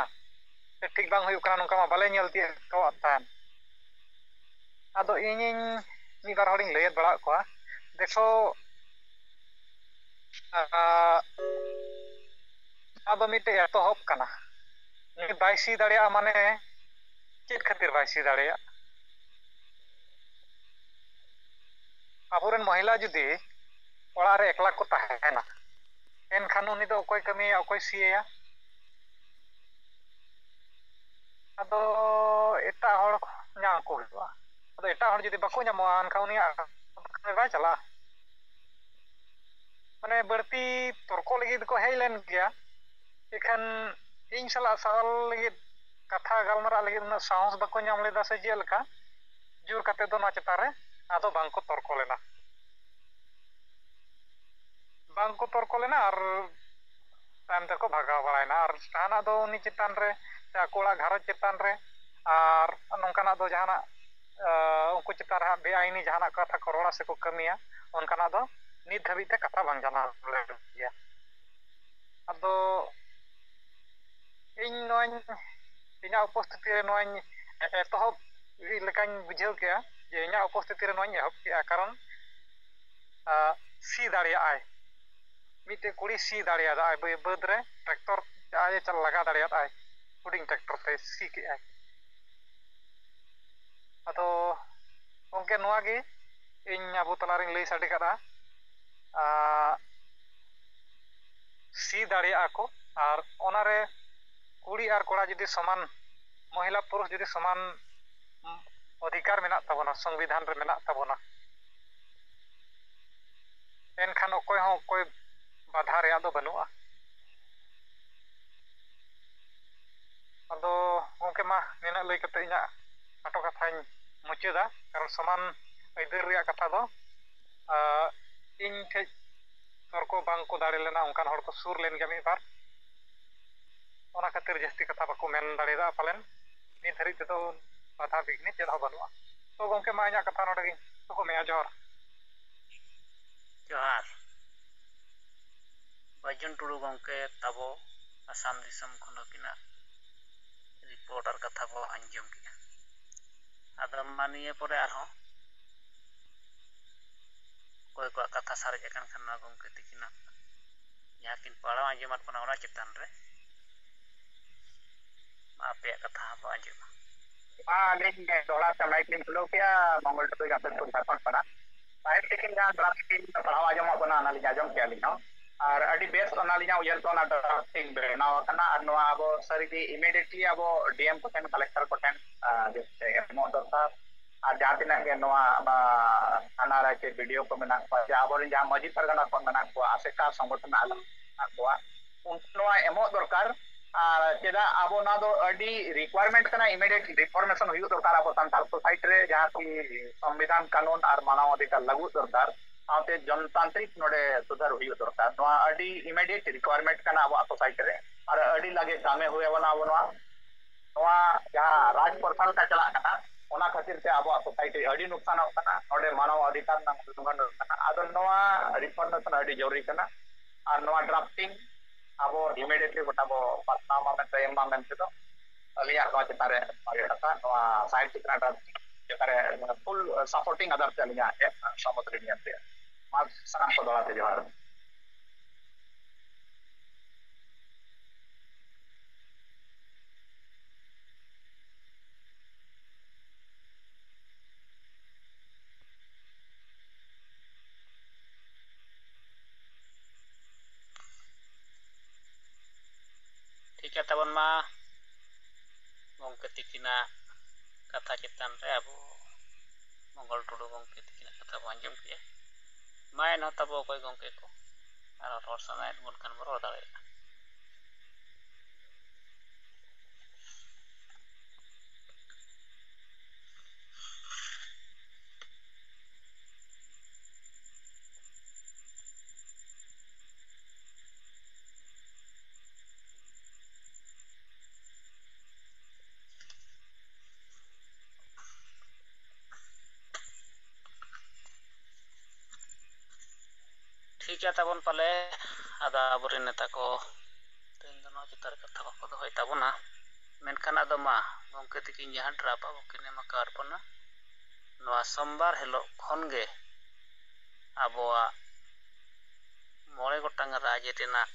ᱥᱮ ᱴᱷᱤᱠ ᱵᱟᱝ ᱦᱩᱭᱩᱜ ᱠᱟᱱᱟ, ᱱᱚᱝᱠᱟ ᱢᱟ ᱵᱟᱞᱮ ᱧᱮᱞ ᱛᱤᱭᱳᱜ ᱟᱠᱟᱫ ᱛᱟᱦᱮᱱ᱾" ᱟᱫᱚ ᱤᱧᱤᱧ ᱢᱤᱫ ᱵᱟᱨ ᱦᱚᱲᱤᱧ ᱞᱟᱹᱭ ᱵᱟᱲᱟᱣᱟᱫ ᱠᱚᱣᱟ, ᱫᱮᱠᱷᱚ, ᱟᱫᱚ ᱢᱤᱫᱴᱮᱡ ᱮᱛᱚᱦᱚᱵ ᱠᱟᱱᱟ᱾ ᱩᱱᱤ ᱵᱟᱭ ᱥᱤ ᱫᱟᱲᱮᱭᱟᱜᱼᱟ, ᱢᱟᱱᱮ ᱪᱮᱫ ᱠᱷᱟᱹᱛᱤᱨ ᱵᱟᱭ ᱥᱤ ᱫᱟᱲᱮᱭᱟᱜᱼᱟ? ᱟᱵᱚᱨᱮᱱ ᱢᱚᱦᱤᱞᱟ ᱡᱩᱫᱤ ᱚᱲᱟᱜ ᱨᱮ ᱮᱠᱞᱟ ᱠᱚ ᱛᱟᱦᱮᱱᱟ, ᱮᱱᱠᱷᱟᱱ ᱩᱱᱤ ᱫᱚ ᱚᱠᱚᱭ ᱠᱟᱹᱢᱤᱭᱟ, ᱚᱠᱚᱭ ᱥᱤᱭᱟᱭᱟ? ᱟᱫᱚ ᱮᱴᱟᱜ ᱦᱚᱲ ᱧᱟᱢ ᱠᱚ ᱦᱩᱭᱩᱜᱼᱟ᱾ ᱟᱫᱚ ᱮᱴᱟᱜ ᱦᱚᱲ ᱡᱩᱫᱤ ᱵᱟᱠᱚ ᱧᱟᱢᱚᱜᱼᱟ, ᱮᱱᱠᱷᱟᱱ ᱩᱱᱤᱭᱟᱜ ᱠᱟᱹᱢᱤ ᱵᱟᱭ ᱪᱟᱞᱟᱜᱼᱟ᱾ ᱢᱟᱱᱮ, ᱵᱟᱹᱲᱛᱤ ᱛᱚᱨᱠᱚ ᱞᱟᱹᱜᱤᱫ ᱠᱚ ᱦᱮᱡ ᱞᱮᱱ ᱜᱮᱭᱟ, ᱮᱱᱠᱷᱟᱱ ᱤᱧ ᱥᱟᱞᱟᱜ ᱥᱟᱣᱟᱞ ᱞᱟᱹᱜᱤᱫ, ᱠᱟᱛᱷᱟ ᱜᱟᱞᱢᱟᱨᱟᱜ ᱞᱟᱹᱜᱤᱫ ᱩᱱᱟᱹᱜ ᱥᱟᱦᱚᱥ ᱵᱟᱠᱚ ᱧᱟᱢ ᱞᱮᱫᱟ ᱥᱮ ᱪᱮᱫ ᱞᱮᱠᱟ, ᱡᱳᱨ ᱠᱟᱛᱮ ᱫᱚ ᱱᱚᱣᱟ ᱪᱮᱛᱟᱱ ᱨᱮ ᱟᱫᱚ ᱵᱟᱝ ᱠᱚ ᱛᱚᱨᱠᱚ ᱞᱮᱱᱟ᱾ ᱵᱟᱝ ᱠᱚ ᱛᱚᱨᱠᱚ ᱞᱮᱱᱟ ᱟᱨ ᱛᱟᱭᱚᱢ ᱛᱮᱠᱚ ᱵᱷᱟᱜᱟᱣ ᱵᱟᱲᱟᱭᱮᱱᱟ᱾ ᱟᱨ ᱡᱟᱦᱟᱱᱟᱜ ᱫᱚ ᱩᱱᱤ ᱪᱮᱛᱟᱱ ᱨᱮ ᱥᱮ ᱟᱠᱚ ᱚᱲᱟᱜ ᱜᱷᱟᱨᱚᱸᱡᱽ ᱪᱮᱛᱟᱱ ᱨᱮ ᱟᱨ ᱱᱚᱝᱠᱟᱱᱟᱜ ᱫᱚ ᱡᱟᱦᱟᱱᱟᱜ, ᱟᱸ, ᱩᱱᱠᱩ ᱪᱮᱛᱟᱱ ᱨᱮ ᱦᱟᱸᱜ ᱵᱮᱟᱭᱤᱱᱤ ᱡᱟᱦᱟᱱᱟᱜ ᱠᱟᱛᱷᱟ ᱠᱚ ᱨᱚᱲᱟ ᱥᱮᱠᱚ ᱠᱟᱹᱢᱤᱭᱟ, ᱚᱱᱠᱟᱱᱟᱜ ᱫᱚ ᱱᱤᱛ ᱫᱷᱟᱹᱵᱤᱡ ᱛᱮ ᱠᱟᱛᱷᱟ ᱵᱟᱝ ᱡᱟᱱᱟᱣ ᱞᱮᱱ ᱜᱮᱭᱟ᱾ ᱟᱫᱚ ᱤᱧ ᱱᱚᱣᱟᱧ, ᱤᱧᱟᱹᱜ ᱩᱯᱚᱥᱛᱷᱤᱛᱤ ᱨᱮ ᱱᱚᱣᱟᱧ ᱮᱛᱚᱦᱚᱵ ᱞᱮᱠᱟᱧ ᱵᱩᱡᱷᱟᱹᱣ ᱠᱮᱜᱼᱟ, ᱡᱮ ᱤᱧᱟᱹᱜ ᱩᱯᱚᱥᱛᱷᱤᱛᱤ ᱨᱮ ᱱᱚᱣᱟᱧ ᱮᱦᱚᱵ ᱠᱮᱜᱼᱟ, ᱠᱟᱨᱚᱱ, ᱟᱸ, ᱥᱤ ᱫᱟᱲᱮᱭᱟᱜᱼᱟᱭ, ᱢᱤᱫᱴᱮᱡ ᱠᱩᱲᱤ ᱥᱤ ᱫᱟᱲᱮᱭᱟᱫᱟᱭ ᱵᱟᱹ-, ᱵᱟᱹᱫᱽ ᱨᱮ ᱴᱨᱟᱠᱴᱚᱨ ᱟᱡ ᱮ ᱪᱟᱞ-, ᱞᱟᱜᱟ ᱫᱟᱲᱮᱭᱟᱫᱟᱭ, ᱦᱩᱰᱤᱧ ᱴᱨᱟᱠᱴᱚᱨ ᱛᱮ ᱥᱤ ᱠᱮᱜᱼᱟᱭ᱾ ᱟᱫᱚ ᱜᱚᱢᱠᱮ, ᱱᱚᱣᱟ ᱜᱮ ᱤᱧ ᱟᱵᱚ ᱛᱟᱞᱟᱨᱤᱧ ᱞᱟᱹᱭ ᱥᱟᱰᱮ ᱠᱟᱫᱟ᱾ ᱟᱸ, ᱥᱤ ᱫᱟᱲᱮᱭᱟᱜᱼᱟ ᱠᱚ, ᱟᱨ ᱚᱱᱟᱨᱮ ᱠᱩᱲᱤ ᱟᱨ ᱠᱚᱲᱟ ᱡᱩᱫᱤ ᱥᱚᱢᱟᱱ, ᱢᱚᱦᱤᱞᱟ ᱯᱩᱨᱩᱥ ᱡᱩᱫᱤ ᱥᱚᱢᱟᱱ ᱚᱫᱷᱤᱠᱟᱨ ᱢᱮᱱᱟᱜ ᱛᱟᱵᱚᱱᱟ, ᱥᱚᱝᱵᱤᱫᱷᱟᱱ ᱨᱮ ᱢᱮᱱᱟᱜ ᱛᱟᱵᱚᱱᱟ, ᱮᱱᱠᱷᱟᱱ ᱚᱠᱚᱭ ᱦᱚᱸ ᱚᱠᱚᱭ ᱵᱟᱫᱷᱟ ᱨᱮᱭᱟᱜ ᱫᱚ ᱵᱟᱹᱱᱩᱜᱼᱟ᱾ ᱟᱫᱚ ᱜᱚᱢᱠᱮ, ᱢᱟ ᱱᱤᱱᱟᱹᱜ ᱞᱟᱹᱭ ᱠᱟᱛᱮ ᱤᱧᱟᱹᱜ ᱠᱷᱟᱴᱚ ᱠᱟᱛᱷᱟᱧ ᱢᱩᱪᱟᱹᱫᱟ, ᱠᱟᱨᱚᱱ ᱥᱚᱢᱟᱱ ᱟᱹᱭᱫᱟᱹᱨ ᱨᱮᱭᱟᱜ ᱠᱟᱛᱷᱟ ᱫᱚ, ᱟᱨ ᱤᱧ ᱴᱷᱮᱡ ᱛᱚᱨᱠᱚ ᱵᱟᱝ ᱠᱚ ᱫᱟᱲᱮ ᱞᱮᱱᱟ, ᱚᱱᱠᱟᱱ ᱦᱚᱲ ᱠᱚ ᱥᱩᱨ ᱞᱮᱱ ᱜᱮᱭᱟ ᱢᱤᱫ ᱵᱟᱨ᱾ ᱚᱱᱟ ᱠᱷᱟᱹᱛᱤᱨ ᱡᱟᱹᱥᱛᱤ ᱠᱟᱛᱷᱟ ᱵᱟᱠᱚ ᱢᱮᱱ ᱫᱟᱲᱮᱭᱟᱫᱟ ᱯᱟᱞᱮᱱ᱾ ᱱᱤᱛ ᱫᱷᱟᱹᱨᱤᱡ ᱛᱮᱫᱚ ᱵᱟᱫᱷᱟ ᱵᱤᱜᱷᱱᱤ ᱪᱮᱫ ᱦᱚᱸ ᱵᱟᱹᱱᱩᱜᱼᱟ᱾ ᱛᱚ ᱜᱚᱢᱠᱮ, ᱢᱟ ᱤᱧᱟᱹᱜ ᱠᱟᱛᱷᱟ ᱱᱚᱰᱮ ᱜᱤᱧ ᱛᱷᱩᱠᱩᱢᱮᱜᱼᱟ᱾ ᱡᱚᱦᱟᱨ᱾ ᱡᱚᱦᱟᱨ᱾ ᱵᱟᱹᱡᱩᱱ ᱴᱩᱰᱩ ᱜᱚᱢᱠᱮ ᱛᱟᱵᱚ ᱟᱥᱟᱢ ᱫᱤᱥᱚᱢ ᱠᱷᱚᱱ ᱱᱩᱠᱤᱱᱟᱜ ᱨᱤᱯᱳᱨᱴ ᱟᱨ ᱠᱟᱛᱷᱟ ᱵᱚ ᱟᱸᱡᱚᱢ ᱠᱮᱜᱼᱟ᱾ ᱟᱫᱚ ᱢᱟ ᱱᱤᱭᱟᱹ ᱯᱚᱨᱮ ᱟᱨᱦᱚᱸ ᱚᱠᱚᱭ ᱠᱚᱣᱟᱜ ᱠᱟᱛᱷᱟ ᱥᱟᱨᱮᱡ ᱟᱠᱟᱱ ᱠᱷᱟᱱ, ᱱᱚᱣᱟ ᱜᱚᱢᱠᱮ ᱛᱤᱠᱤᱱᱟᱜ ᱡᱟᱦᱟᱸ ᱠᱤᱱ ᱯᱟᱲᱦᱟᱣ ᱟᱸᱡᱚᱢᱟᱫ ᱵᱚᱱᱟ, ᱚᱱᱟ ᱪᱮᱛᱟᱱ ᱨᱮ ᱟᱯᱮᱭᱟᱜ ᱠᱟᱛᱷᱟ ᱦᱚᱸ ᱵᱚ ᱟᱸᱡᱚᱢᱟ᱾ ᱢᱟ ᱟᱹᱞᱤᱧ ᱫᱚᱦᱲᱟ ᱛᱮ ᱢᱟᱭᱤᱠ ᱞᱤᱧ ᱠᱷᱩᱞᱟᱹᱣ ᱠᱮᱜᱼᱟ, ᱢᱚᱝᱜᱚᱞ ᱴᱩᱰᱩ, ᱡᱟᱢᱥᱮᱫᱽᱯᱩᱨ, ᱡᱷᱟᱲᱠᱷᱚᱸᱰ ᱠᱷᱚᱱᱟᱜ᱾ ᱥᱟᱦᱮᱵᱽ ᱛᱤᱠᱤᱱ ᱡᱟᱦᱟᱸ ᱰᱨᱟᱯᱷᱴ ᱠᱤᱱ ᱯᱟᱲᱦᱟᱣ ᱟᱸᱡᱚᱢᱟᱫ ᱵᱚᱱᱟ, ᱚᱱᱟ ᱞᱤᱧ ᱟᱸᱡᱚᱢ ᱠᱮᱜᱼᱟ ᱟᱹᱞᱤᱧ ᱦᱚᱸ᱾ ᱟᱨ ᱟᱹᱰᱤ ᱵᱮᱥ ᱚᱱᱟ ᱟᱹᱞᱤᱧᱟᱜ ᱩᱭᱦᱟᱹᱨ ᱛᱮ ᱚᱱᱟ ᱰᱨᱟᱯᱷᱴ ᱵᱮᱱᱟᱣ ᱟᱠᱟᱱᱟ᱾ ᱟᱨ ᱱᱚᱣᱟ ᱟᱵᱚ ᱥᱟᱹᱨᱤᱜᱮ ᱤᱢᱤᱰᱤᱭᱮᱴᱞᱤ ᱟᱵᱚ ᱰᱤ ᱮᱢ ᱠᱚᱴᱷᱮᱱ, ᱠᱟᱞᱮᱠᱴᱚᱨ ᱠᱚᱴᱷᱮᱱ, ᱟᱨ, ᱡᱟᱛᱮ ᱮᱢᱚᱜ ᱫᱚᱨᱠᱟᱨ᱾ ᱟᱨ ᱡᱟᱦᱟᱸ ᱛᱤᱱᱟᱹᱜ ᱜᱮ ᱱᱚᱣᱟ, ᱟᱸ, ᱛᱷᱟᱱᱟ ᱨᱮ ᱪᱮ ᱵᱤ ᱰᱤ ᱳ ᱠᱚ ᱢᱮᱱᱟᱜ ᱠᱚᱣᱟ, ᱪᱮ ᱟᱵᱚᱨᱮᱱ ᱡᱟᱦᱟᱸ ᱢᱟᱹᱡᱷᱤ ᱯᱟᱨᱜᱟᱱᱟ ᱠᱚ ᱢᱮᱱᱟᱜ ᱠᱚᱣᱟ, ᱟᱥᱮᱠᱟ ᱥᱚᱝᱜᱚᱴᱷᱚᱱ ᱨᱮᱱᱟᱜ ᱢᱮᱱᱟᱜ ᱠᱚᱣᱟ, ᱩᱱᱠᱩ ᱱᱚᱣᱟ ᱮᱢᱚᱜ ᱫᱚᱨᱠᱟᱨ᱾ ᱟᱨ ᱪᱮᱫᱟᱜ ᱟᱵᱚ ᱱᱚᱣᱟ ᱫᱚ ᱟᱹᱰᱤ ᱨᱤᱠᱣᱟᱨᱢᱮᱱᱴ ᱠᱟᱱᱟ, ᱤᱢᱤᱰᱤᱭᱮᱴ ᱨᱤᱯᱷᱚᱨᱢᱮᱥᱚᱱ ᱦᱩᱭᱩᱜ ᱫᱚᱨᱠᱟᱨ ᱟᱵᱚ ᱥᱟᱱᱛᱟᱲ ᱥᱳᱥᱟᱭᱴᱤ ᱨᱮ, ᱡᱟᱦᱟᱸ ᱠᱤ ᱥᱚᱝᱵᱤᱫᱷᱟᱱ ᱠᱟᱹᱱᱩᱱ ᱟᱨ ᱢᱟᱱᱟᱣ ᱚᱫᱷᱤᱠᱟᱨ ᱞᱟᱹᱜᱩ ᱫᱚᱨᱠᱟᱨ, ᱥᱟᱶᱛᱮ ᱡᱚᱱᱛᱟᱱᱛᱨᱤᱠ ᱱᱚᱰᱮ ᱥᱩᱫᱷᱟᱹᱨ ᱦᱩᱭᱩᱜ ᱫᱚᱨᱠᱟᱨ᱾ ᱱᱚᱣᱟ ᱟᱹᱰᱤ ᱤᱢᱤᱰᱤᱭᱮᱴ ᱨᱤᱠᱣᱟᱨᱢᱮᱱᱴ ᱠᱟᱱᱟ ᱟᱵᱚᱣᱟᱜ ᱥᱳᱥᱟᱭᱴᱤ ᱨᱮ, ᱟᱨ ᱟᱹᱰᱤ ᱞᱟᱜᱮ ᱠᱟᱹᱢᱤ ᱦᱩᱭ ᱟᱵᱚᱱᱟ ᱟᱵᱚ ᱱᱚᱣᱟ᱾ ᱱᱚᱣᱟ ᱡᱟᱦᱟᱸ ᱨᱟᱡᱽ ᱯᱨᱚᱛᱷᱟ ᱞᱮᱠᱟ ᱪᱟᱞᱟᱜ ᱠᱟᱱᱟ, ᱚᱱᱟ ᱠᱷᱟᱹᱛᱤᱨ ᱛᱮ ᱟᱵᱚᱣᱟᱜ ᱥᱳᱥᱟᱭᱴᱤ ᱟᱹᱰᱤ ᱱᱩᱠᱥᱟᱱᱚᱜ ᱠᱟᱱᱟ, ᱱᱚᱰᱮ ᱢᱟᱱᱟᱣ ᱚᱫᱷᱤᱠᱟᱨ ᱨᱮᱱᱟᱜ ᱩᱞᱞᱚᱝᱜᱷᱚᱱ ᱦᱩᱭᱩᱜ ᱠᱟᱱᱟ᱾ ᱟᱫᱚ ᱱᱚᱣᱟ ᱨᱤᱯᱷᱚᱨᱢᱮᱥᱚᱱ ᱟᱹᱰᱤ ᱡᱚᱨᱩᱨᱤ ᱠᱟᱱᱟ, ᱟᱨ ᱱᱚᱣᱟ ᱰᱨᱟᱯᱴᱤᱝ ᱟᱵᱚ ᱤᱢᱤᱰᱤᱭᱮᱴᱞᱤ ᱜᱚᱴᱟ ᱵᱚ ᱯᱟᱥᱱᱟᱣ ᱢᱟ ᱢᱮᱱᱛᱮ, ᱮᱢ ᱢᱟ ᱢᱮᱱᱛᱮ ᱫᱚ ᱟᱹᱞᱤᱧᱟᱜ ᱱᱚᱣᱟ ᱪᱮᱛᱟᱱ ᱨᱮ ᱵᱷᱟᱜᱮ ᱠᱟᱛᱷᱟ, ᱱᱚᱣᱟ ᱥᱟᱭᱮᱱᱥ ᱪᱮᱛᱟᱱ ᱨᱮ ᱪᱮᱛᱟᱱ ᱨᱮ ᱯᱷᱩᱞ ᱥᱟᱯᱳᱨᱴᱤᱝ ᱟᱫᱟᱨ ᱛᱮ ᱟᱹᱞᱤᱧᱟᱜ ᱮᱢ ᱥᱚᱢᱚᱛ ᱞᱤᱧ ᱮᱢ ᱠᱮᱜᱼᱟ᱾ ᱢᱟ ᱥᱟᱱᱟᱢ ᱠᱚ ᱫᱚᱦᱲᱟ ᱛᱮ ᱡᱚᱦᱟᱨ᱾ ᱴᱷᱤᱠ ᱜᱮᱭᱟ ᱛᱟᱵᱚᱱ ᱢᱟ, ᱜᱚᱢᱠᱮ ᱛᱤᱠᱤᱱᱟᱜ ᱠᱟᱛᱷᱟ ᱪᱮᱛᱟᱱ ᱨᱮ ᱟᱵᱚ ᱢᱚᱝᱜᱚᱞ ᱴᱩᱰᱩ ᱜᱚᱢᱠᱮ ᱛᱤᱠᱤᱱᱟᱜ ᱠᱟᱛᱷᱟ ᱵᱚᱱ ᱟᱸᱡᱚᱢ ᱠᱮᱜᱼᱟ᱾ ᱢᱟ ᱮᱱᱦᱚᱸ ᱛᱟᱵᱚ ᱚᱠᱚᱭ ᱜᱚᱢᱠᱮ ᱠᱚ ᱟᱨᱚ ᱨᱚᱲ ᱥᱟᱱᱟᱭᱮᱫ ᱵᱚᱱ ᱠᱷᱟᱱ ᱵᱚᱱ ᱨᱚᱲ ᱫᱟᱲᱮᱭᱟᱜᱼᱟ᱾ ᱜᱮᱭᱟ ᱛᱟᱵᱚᱱ ᱯᱟᱞᱮ᱾ ᱟᱫᱚ ᱟᱵᱚᱨᱮᱱ ᱱᱮᱛᱟ ᱠᱚ ᱛᱮᱦᱮᱧ ᱫᱚ ᱱᱚᱣᱟ ᱪᱮᱛᱟᱱ ᱨᱮ ᱠᱟᱛᱷᱟ ᱵᱟᱠᱚ ᱫᱚᱦᱚᱭ ᱛᱟᱵᱚᱱᱟ᱾ ᱢᱮᱱᱠᱷᱟᱱ ᱟᱫᱚ ᱢᱟ, ᱜᱚᱢᱠᱮ ᱛᱤᱠᱤᱱ ᱡᱟᱦᱟᱸ draft ᱟᱵᱚ ᱠᱤᱱ ᱮᱢ ᱟᱠᱟᱫ ᱵᱚᱱᱟ, ᱱᱚᱣᱟ ᱥᱳᱢᱵᱟᱨ ᱦᱤᱞᱳᱜ ᱠᱷᱚᱱ ᱜᱮ ᱟᱵᱚᱣᱟᱜ ᱢᱚᱬᱮ ᱜᱚᱴᱟᱝ ᱨᱟᱡᱽ ᱨᱮᱱᱟᱜ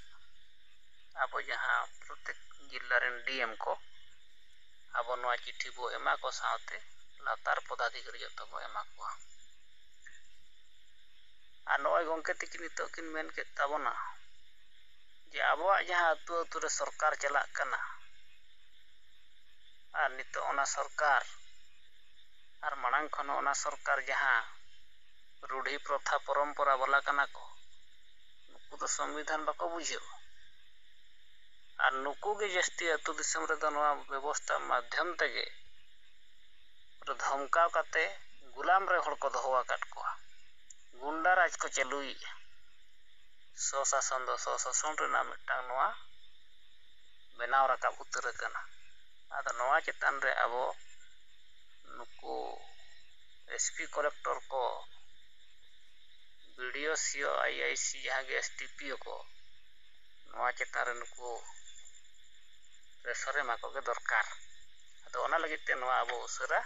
ᱟᱵᱚ ᱡᱟᱦᱟᱸ ᱯᱨᱚᱛᱮᱠ ᱡᱤᱞᱟ ᱨᱮᱱ ᱰᱤ ᱮᱢ ᱠᱚ ᱟᱵᱚ ᱱᱚᱣᱟ ᱪᱤᱴᱷᱤ ᱵᱚ ᱮᱢᱟ ᱠᱚ ᱥᱟᱶᱛᱮ ᱞᱟᱛᱟᱨ ᱯᱚᱫᱟᱫᱷᱤᱠᱟᱨᱤ ᱡᱚᱛᱚ ᱵᱚ ᱮᱢᱟ ᱠᱚᱣᱟ᱾ ᱟᱨ ᱱᱚᱜᱼᱚᱭ ᱜᱚᱢᱠᱮ ᱛᱤᱠᱤᱱ ᱱᱤᱛᱚᱜ ᱠᱤᱱ ᱢᱮᱱ ᱠᱮᱫ ᱛᱟᱵᱚᱱᱟ ᱡᱮ ᱟᱵᱚᱣᱟᱜ ᱡᱟᱦᱟᱸ ᱟᱹᱛᱩ ᱟᱹᱛᱩ ᱨᱮ ᱥᱚᱨᱠᱟᱨ ᱪᱟᱞᱟᱜ ᱠᱟᱱᱟ, ᱟᱨ ᱱᱤᱛᱚᱜ ᱚᱱᱟ ᱥᱚᱨᱠᱟᱨ ᱟᱨ ᱢᱟᱲᱟᱝ ᱠᱷᱚᱱ ᱦᱚᱸ ᱚᱱᱟ ᱥᱚᱨᱠᱟᱨ ᱡᱟᱦᱟᱸ ᱨᱩᱰᱷᱤ ᱯᱨᱚᱛᱷᱟ ᱯᱚᱨᱚᱢᱯᱚᱨᱟ ᱵᱟᱞᱟ ᱠᱟᱱᱟ ᱠᱚ, ᱱᱩᱠᱩ ᱫᱚ ᱥᱚᱝᱵᱤᱫᱷᱟᱱ ᱵᱟᱠᱚ ᱵᱩᱡᱷᱟᱹᱣᱟ᱾ ᱟᱨ ᱱᱩᱠᱩ ᱜᱮ ᱡᱟᱹᱥᱛᱤ ᱟᱹᱛᱩ ᱫᱤᱥᱚᱢ ᱨᱮᱫᱚ ᱱᱚᱣᱟ ᱵᱮᱵᱚᱥᱛᱷᱟ ᱢᱟᱫᱽᱫᱷᱚᱢ ᱛᱮᱜᱮ ᱫᱷᱚᱢᱠᱟᱣ ᱠᱟᱛᱮ ᱜᱩᱞᱟᱢ ᱨᱮ ᱦᱚᱲ ᱠᱚ ᱫᱚᱦᱚ ᱟᱠᱟᱫ ᱠᱚᱣᱟ, ᱜᱩᱱᱰᱟ ᱨᱟᱡᱽ ᱠᱚ ᱪᱟᱹᱞᱩᱭᱮᱫᱼᱟ᱾ ᱥᱚᱥᱟᱥᱚᱱ ᱫᱚ ᱥᱚᱥᱟᱥᱚᱱ ᱨᱮᱱᱟᱜ ᱢᱤᱫᱴᱟᱝ ᱱᱚᱣᱟ ᱵᱮᱱᱟᱣ ᱨᱟᱠᱟᱵ ᱩᱛᱟᱹᱨ ᱟᱠᱟᱱᱟ᱾ ᱟᱫᱚ ᱱᱚᱣᱟ ᱪᱮᱛᱟᱱ ᱨᱮ ᱟᱵᱚ ᱱᱩᱠᱩ ᱮᱥ ᱯᱤ ᱠᱚᱞᱮᱠᱴᱚᱨ ᱠᱚ, ᱵᱤ ᱰᱤ ᱳ, ᱥᱤ ᱳ, ᱟᱭ ᱟᱭ ᱥᱤ, ᱡᱟᱦᱟᱸ ᱜᱮ ᱮᱥ ᱰᱤ ᱯᱤ ᱳ ᱠᱚ, ᱱᱚᱣᱟ ᱪᱮᱛᱟᱱ ᱨᱮ ᱱᱩᱠᱩ ᱯᱨᱮᱥᱟᱨ ᱮᱢᱟ ᱠᱚᱜᱮ ᱫᱚᱨᱠᱟᱨ᱾ ᱟᱫᱚ ᱚᱱᱟ ᱞᱟᱹᱜᱤᱫ ᱛᱮ ᱱᱚᱣᱟ ᱟᱵᱚ ᱩᱥᱟᱹᱨᱟ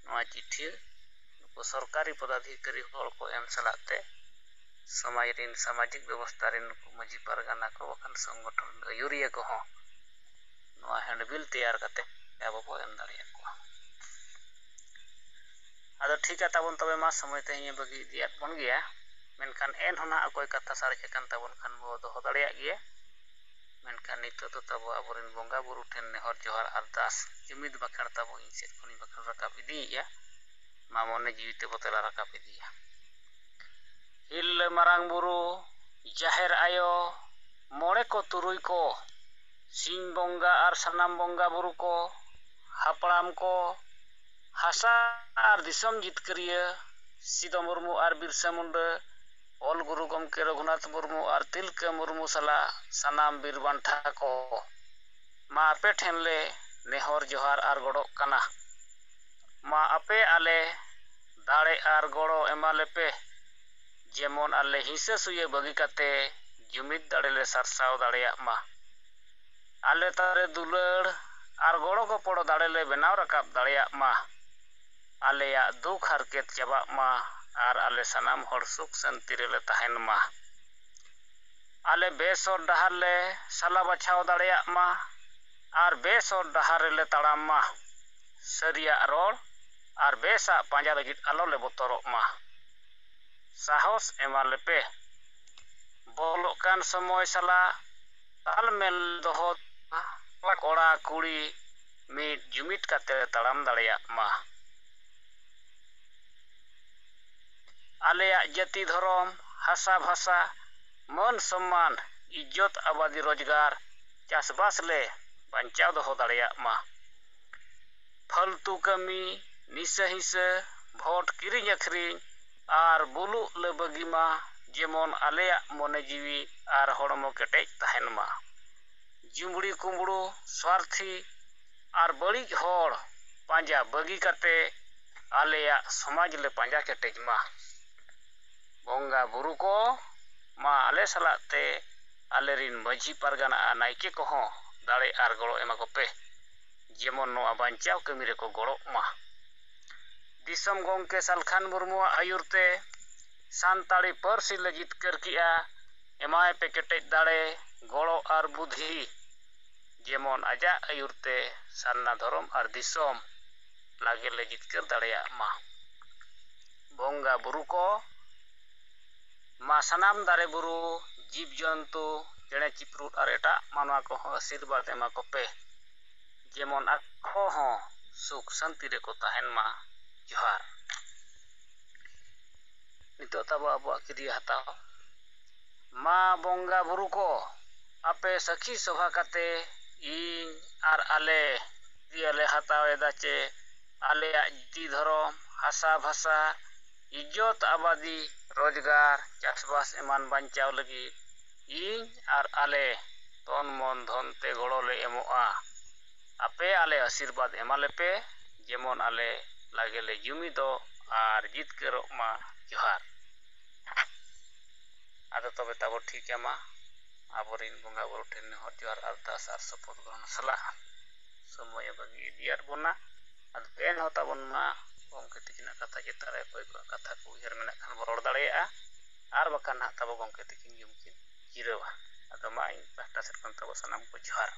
ᱱᱚᱣᱟ ᱪᱤᱴᱷᱤ ᱱᱩᱠᱩ ᱥᱚᱨᱠᱟᱨᱤ ᱯᱚᱫᱟᱫᱷᱤᱠᱟᱨᱤ ᱦᱚᱲ ᱠᱚ ᱮᱢ ᱥᱟᱞᱟᱜ ᱛᱮ ᱥᱚᱢᱟᱡᱽ ᱨᱮᱱ, ᱥᱟᱢᱟᱡᱤᱠ ᱵᱮᱵᱚᱥᱛᱷᱟ ᱨᱮᱱ ᱱᱩᱠᱩ ᱢᱟᱹᱡᱷᱤ ᱯᱟᱨᱜᱟᱱᱟ ᱠᱚ ᱵᱟᱠᱷᱟᱱ ᱥᱚᱝᱜᱚᱴᱷᱚᱱ ᱨᱮᱱ ᱟᱹᱭᱩᱨᱤᱭᱟᱹ ᱠᱚᱦᱚᱸ ᱱᱚᱣᱟ ᱦᱮᱱᱰᱵᱤᱞ ᱛᱮᱭᱟᱨ ᱠᱟᱛᱮ ᱟᱵᱚ ᱵᱚ ᱮᱢ ᱫᱟᱲᱮᱭᱟᱠᱚᱣᱟ᱾ ᱟᱫᱚ ᱴᱷᱤᱠᱟ ᱛᱟᱵᱚᱱ, ᱛᱚᱵᱮ ᱢᱟ ᱥᱚᱢᱚᱭ ᱛᱮᱦᱮᱧ ᱮ ᱵᱟᱹᱜᱤ ᱤᱫᱤᱭᱟᱫ ᱵᱚᱱ ᱜᱮᱭᱟ, ᱢᱮᱱᱠᱷᱟᱱ ᱮᱱᱦᱚᱸ ᱱᱟᱦᱟᱜ ᱚᱠᱚᱭ ᱠᱟᱛᱷᱟ ᱥᱟᱨᱮᱡ ᱟᱠᱟᱱ ᱛᱟᱵᱚᱱ ᱠᱷᱟᱱ ᱵᱚ ᱫᱚᱦᱚ ᱫᱟᱲᱮᱭᱟᱜ ᱜᱮᱭᱟ᱾ ᱢᱮᱱᱠᱷᱟᱱ ᱱᱤᱛᱚᱜ ᱫᱚ ᱛᱟᱵᱚ ᱟᱵᱚᱨᱮᱱ ᱵᱚᱸᱜᱟ ᱵᱩᱨᱩ ᱴᱷᱮᱱ ᱱᱮᱦᱚᱨ ᱡᱚᱦᱟᱨ ᱟᱨᱫᱟᱥ ᱡᱩᱢᱤᱫ ᱵᱟᱠᱷᱮᱬ ᱛᱟᱵᱚ ᱤᱧ ᱥᱮᱫ ᱠᱷᱚᱱᱤᱧ ᱵᱟᱠᱷᱮᱬ ᱨᱟᱠᱟᱵ ᱤᱫᱤᱭᱮᱫᱼᱟ᱾ ᱢᱟ ᱢᱚᱱᱮ ᱡᱤᱣᱤ ᱛᱮᱵᱚ ᱛᱮᱞᱟ ᱨᱟᱠᱟᱵ ᱤᱫᱤᱭᱟ᱾ ᱦᱤᱞ ᱢᱟᱨᱟᱝ ᱵᱩᱨᱩ, ᱡᱟᱦᱮᱨ ᱟᱭᱳ, ᱢᱚᱬᱮ ᱠᱚ ᱛᱩᱨᱩᱭ ᱠᱚ, ᱥᱤᱧ ᱵᱚᱸᱜᱟ ᱟᱨ ᱥᱟᱱᱟᱢ ᱵᱚᱸᱜᱟ ᱵᱩᱨᱩ ᱠᱚ, ᱦᱟᱯᱲᱟᱢ ᱠᱚ, ᱦᱟᱥᱟ ᱟᱨ ᱫᱤᱥᱚᱢ ᱡᱤᱛᱠᱟᱹᱨᱤᱭᱟᱹ ᱥᱤᱫᱚ ᱢᱩᱨᱢᱩ ᱟᱨ ᱵᱤᱨᱥᱟ ᱢᱩᱱᱰᱟᱹ, ᱚᱞ ᱜᱩᱨᱩ ᱜᱚᱢᱠᱮ ᱨᱚᱜᱷᱩᱱᱟᱛᱷ ᱢᱩᱨᱢᱩ ᱟᱨ ᱛᱤᱞᱠᱟᱹ ᱢᱩᱨᱢᱩ ᱥᱟᱞᱟᱜ ᱥᱟᱱᱟᱢ ᱵᱤᱨ ᱵᱟᱱᱴᱟ ᱠᱚ, ᱢᱟ ᱟᱯᱮ ᱴᱷᱮᱱ ᱞᱮ ᱱᱮᱦᱚᱨ ᱡᱚᱦᱟᱨ ᱟᱨ ᱜᱚᱰᱚᱜ ᱠᱟᱱᱟ᱾ ᱢᱟ ᱟᱯᱮ ᱟᱞᱮ ᱫᱟᱲᱮ ᱟᱨ ᱜᱚᱲᱚ ᱮᱢᱟ ᱞᱮᱯᱮ᱾ ᱡᱮᱢᱚᱱ ᱟᱞᱮ ᱦᱤᱸᱥᱟᱹ ᱥᱩᱭᱟᱹ ᱵᱟᱹᱜᱤ ᱠᱟᱛᱮ ᱡᱩᱢᱤᱫ ᱫᱟᱲᱮ ᱞᱮ ᱥᱟᱨᱥᱟᱣ ᱫᱟᱲᱮᱭᱟᱜ ᱢᱟ᱾ ᱟᱞᱮ ᱛᱟᱞᱟᱨᱮ ᱫᱩᱞᱟᱹᱲ ᱟᱨ ᱜᱚᱲᱚ ᱜᱚᱯᱚᱲᱚ ᱫᱟᱲᱮ ᱞᱮ ᱵᱮᱱᱟᱣ ᱨᱟᱠᱟᱵ ᱫᱟᱲᱮᱭᱟᱜ ᱢᱟ᱾ ᱟᱞᱮᱭᱟᱜ ᱫᱩᱠ ᱦᱟᱨᱠᱮᱛ ᱪᱟᱵᱟᱜ ᱢᱟ ᱟᱨ ᱟᱞᱮ ᱥᱟᱱᱟᱢ ᱦᱚᱲ ᱥᱩᱠ ᱥᱟᱹᱱᱛᱤ ᱨᱮᱞᱮ ᱛᱟᱦᱮᱱ ᱢᱟ᱾ ᱟᱞᱮ ᱵᱮᱥ ᱦᱚᱨ ᱰᱟᱦᱟᱨ ᱞᱮ ᱥᱟᱞᱟ ᱵᱟᱪᱷᱟᱣ ᱫᱟᱲᱮᱭᱟᱜ ᱢᱟ ᱟᱨ ᱵᱮᱥ ᱦᱚᱨ ᱰᱟᱦᱟᱨ ᱨᱮᱞᱮ ᱛᱟᱲᱟᱢ ᱢᱟ᱾ ᱥᱟᱹᱨᱤᱭᱟᱜ ᱨᱚᱲ ᱟᱨ ᱵᱮᱥᱟᱜ ᱯᱟᱸᱡᱟ ᱞᱟᱹᱜᱤᱫ ᱟᱞᱚ ᱞᱮ ᱵᱚᱛᱚᱨᱚᱜ ᱢᱟ᱾ ᱥᱟᱦᱚᱥ ᱮᱢᱟ ᱞᱮᱯᱮ᱾ ᱵᱚᱞᱚᱜ ᱠᱟᱱ ᱥᱚᱢᱚᱭ ᱥᱟᱞᱟᱜ ᱛᱟᱞᱢᱮᱞ ᱫᱚᱦᱚ ᱠᱚᱲᱟ ᱠᱩᱲᱤ ᱢᱤᱫ ᱡᱩᱢᱤᱫ ᱠᱟᱛᱮ ᱛᱟᱲᱟᱢ ᱫᱟᱲᱮᱭᱟᱜ ᱢᱟ᱾ ᱟᱞᱮᱭᱟᱜ ᱡᱟᱹᱛᱤ ᱫᱷᱚᱨᱚᱢ, ᱦᱟᱥᱟ ᱵᱷᱟᱥᱟ, ᱢᱟᱹᱱ ᱥᱚᱢᱢᱟᱱ, ᱤᱡᱽᱡᱚᱛ ᱟᱵᱟᱫᱤ ᱨᱳᱡᱽᱜᱟᱨ, ᱪᱟᱥᱵᱟᱥ ᱞᱮ ᱵᱟᱧᱪᱟᱣ ᱫᱚᱦᱚ ᱫᱟᱲᱮᱭᱟᱜ ᱢᱟ᱾ ᱯᱷᱟᱹᱞᱛᱩ ᱠᱟᱹᱢᱤ, ᱱᱤᱥᱟᱹ ᱦᱤᱸᱥᱟᱹ, ᱵᱷᱳᱴ ᱠᱤᱨᱤᱧ ᱟᱹᱠᱷᱨᱤᱧ ᱟᱨ ᱵᱩᱞᱩᱜ ᱞᱮ ᱵᱟᱹᱜᱤ ᱢᱟ, ᱡᱮᱢᱚᱱ ᱟᱞᱮᱭᱟᱜ ᱢᱚᱱᱮ ᱡᱤᱣᱤ ᱟᱨ ᱦᱚᱲᱢᱚ ᱠᱮᱴᱮᱡ ᱛᱟᱦᱮᱱ ᱢᱟ᱾ ᱡᱩᱢᱲᱤ ᱠᱩᱢᱵᱲᱩ, ᱥᱣᱟᱨᱛᱷᱤ ᱟᱨ ᱵᱟᱹᱲᱤᱡ ᱦᱚᱲ ᱯᱟᱸᱡᱟ ᱵᱟᱹᱜᱤ ᱠᱟᱛᱮ ᱟᱞᱮᱭᱟᱜ ᱥᱚᱢᱟᱡᱽ ᱞᱮ ᱯᱟᱸᱡᱟ ᱠᱮᱴᱮᱡ ᱢᱟ᱾ ᱵᱚᱸᱜᱟ ᱵᱩᱨᱩ ᱠᱚ ᱢᱟ ᱟᱞᱮ ᱥᱟᱞᱟᱜ ᱛᱮ ᱟᱞᱮᱨᱤᱱ ᱢᱟᱹᱡᱷᱤ ᱯᱟᱨᱜᱟᱱᱟ ᱟᱨ ᱱᱟᱭᱠᱮ ᱠᱚᱦᱚᱸ ᱫᱟᱲᱮ ᱟᱨ ᱜᱚᱲᱚ ᱮᱢᱟ ᱠᱚᱯᱮ, ᱡᱮᱢᱚᱱ ᱱᱚᱣᱟ ᱵᱟᱧᱪᱟᱣ ᱠᱟᱹᱢᱤ ᱨᱮᱠᱚ ᱜᱚᱲᱚᱜ ᱢᱟ᱾ ᱫᱤᱥᱚᱢ ᱜᱚᱢᱠᱮ ᱥᱟᱞᱠᱷᱟᱱ ᱢᱩᱨᱢᱩᱣᱟᱜ ᱟᱹᱭᱩᱨ ᱛᱮ ᱥᱟᱱᱛᱟᱲᱤ ᱯᱟᱹᱨᱥᱤ ᱞᱮ ᱡᱤᱛᱠᱟᱹᱨ ᱠᱮᱜᱼᱟ᱾ ᱮᱢᱟᱭ ᱯᱮ ᱠᱮᱴᱮᱡ ᱫᱟᱲᱮ, ᱜᱚᱲᱚ ᱟᱨ ᱵᱩᱫᱷᱤ, ᱡᱮᱢᱚᱱ ᱟᱡᱟᱜ ᱟᱹᱭᱩᱨ ᱛᱮ ᱥᱟᱨᱱᱟ ᱫᱷᱚᱨᱚᱢ ᱟᱨ ᱫᱤᱥᱚᱢ ᱞᱟᱜᱮ ᱞᱮ ᱡᱤᱛᱠᱟᱹᱨ ᱫᱟᱲᱮᱭᱟᱜ ᱢᱟ᱾ ᱵᱚᱸᱜᱟ ᱵᱩᱨᱩ ᱠᱚ ᱢᱟ ᱥᱟᱱᱟᱢ ᱫᱟᱨᱮ ᱵᱩᱨᱩ, ᱡᱤᱵᱽ ᱡᱚᱱᱛᱩ, ᱪᱮᱬᱮ ᱪᱤᱯᱨᱩᱫ ᱟᱨ ᱮᱴᱟᱜ ᱢᱟᱱᱣᱟ ᱠᱚᱦᱚᱸ ᱟᱥᱤᱨᱵᱟᱫᱽ ᱮᱢᱟ ᱠᱚᱯᱮ, ᱡᱮᱢᱚᱱ ᱟᱠᱚ ᱦᱚᱸ ᱥᱩᱠ ᱥᱟᱱᱛᱤ ᱨᱮᱠᱚ ᱛᱟᱦᱮᱱ ᱢᱟ᱾ ᱡᱚᱦᱟᱨ᱾ ᱱᱤᱛᱚᱜ ᱛᱟᱵᱚ ᱟᱵᱚᱣᱟᱜ ᱠᱤᱨᱤᱭᱟᱹ ᱦᱟᱛᱟᱣ᱾ ᱢᱟ ᱵᱚᱸᱜᱟ ᱵᱩᱨᱩ ᱠᱚ, ᱟᱯᱮ ᱥᱟᱹᱠᱷᱤ ᱥᱚᱵᱷᱟ ᱠᱟᱛᱮ ᱤᱧ ᱟᱨ ᱟᱞᱮ ᱠᱤᱨᱤᱭᱟᱹ ᱞᱮ ᱦᱟᱛᱟᱣ ᱮᱫᱟ ᱪᱮ ᱟᱞᱮᱭᱟᱜ ᱡᱟᱹᱛᱤ ᱫᱷᱚᱨᱚᱢ, ᱦᱟᱥᱟ ᱵᱷᱟᱥᱟ, ᱤᱡᱽᱡᱚᱛ ᱟᱵᱟᱫᱤ, ᱨᱳᱡᱽᱜᱟᱨ, ᱪᱟᱥᱵᱟᱥ ᱮᱢᱟᱱ ᱵᱟᱧᱪᱟᱣ ᱞᱟᱹᱜᱤᱫ ᱤᱧ ᱟᱨ ᱟᱞᱮ ᱛᱚᱱ ᱢᱚᱱ ᱫᱷᱚᱱ ᱛᱮ ᱜᱚᱲᱚ ᱞᱮ ᱮᱢᱚᱜᱼᱟ᱾ ᱟᱯᱮ ᱟᱞᱮ ᱟᱥᱤᱨᱵᱟᱫᱽ ᱮᱢᱟ ᱞᱮᱯᱮ, ᱡᱮᱢᱚᱱ ᱟᱞᱮ ᱞᱟᱜᱮ ᱞᱮ ᱡᱩᱢᱤᱫᱚᱜ ᱟᱨ ᱡᱤᱛᱠᱟᱹᱨᱚᱜ ᱢᱟ᱾ ᱡᱚᱦᱟᱨ᱾ ᱟᱫᱚ ᱛᱚᱵᱮ ᱛᱟᱵᱚ ᱴᱷᱤᱠᱟ ᱢᱟ, ᱟᱵᱚᱨᱮᱱ ᱵᱚᱸᱜᱟ ᱵᱩᱨᱩ ᱴᱷᱮᱱ ᱱᱮᱦᱚᱨ ᱡᱚᱦᱟᱨ ᱟᱨᱫᱟᱥ ᱟᱨ ᱥᱚᱯᱚᱫ ᱜᱨᱚᱦᱚᱱ ᱥᱟᱞᱟᱜ ᱥᱚᱢᱚᱭᱮ ᱵᱟᱹᱜᱤ ᱤᱫᱤᱭᱟᱫ ᱵᱚᱱᱟ᱾ ᱟᱫᱚ ᱮᱱᱦᱚᱸ ᱛᱟᱵᱚᱱ ᱢᱟ ᱜᱚᱢᱠᱮ ᱛᱤᱠᱤᱱᱟᱜ ᱠᱟᱛᱷᱟ ᱪᱮᱛᱟᱱ ᱨᱮ ᱚᱠᱚᱭ ᱠᱚᱣᱟᱜ ᱠᱟᱛᱷᱟ ᱠᱚ ᱩᱭᱦᱟᱹᱨ ᱢᱮᱱᱟᱜ ᱠᱷᱟᱱ ᱵᱚ ᱨᱚᱲ ᱫᱟᱲᱮᱭᱟᱜᱼᱟ, ᱟᱨ ᱵᱟᱠᱷᱟᱱ ᱱᱟᱦᱟᱜ ᱛᱟᱵᱚ ᱜᱚᱢᱠᱮ ᱛᱤᱠᱤᱱ ᱜᱮ ᱩᱱᱠᱤᱱ ᱡᱤᱨᱟᱹᱣᱟ᱾ ᱟᱫᱚ ᱢᱟ ᱤᱧ ᱯᱟᱦᱴᱟ ᱥᱮᱫ ᱠᱷᱚᱱ ᱛᱟᱵᱚ ᱥᱟᱱᱟᱢ ᱠᱚ ᱡᱚᱦᱟᱨ᱾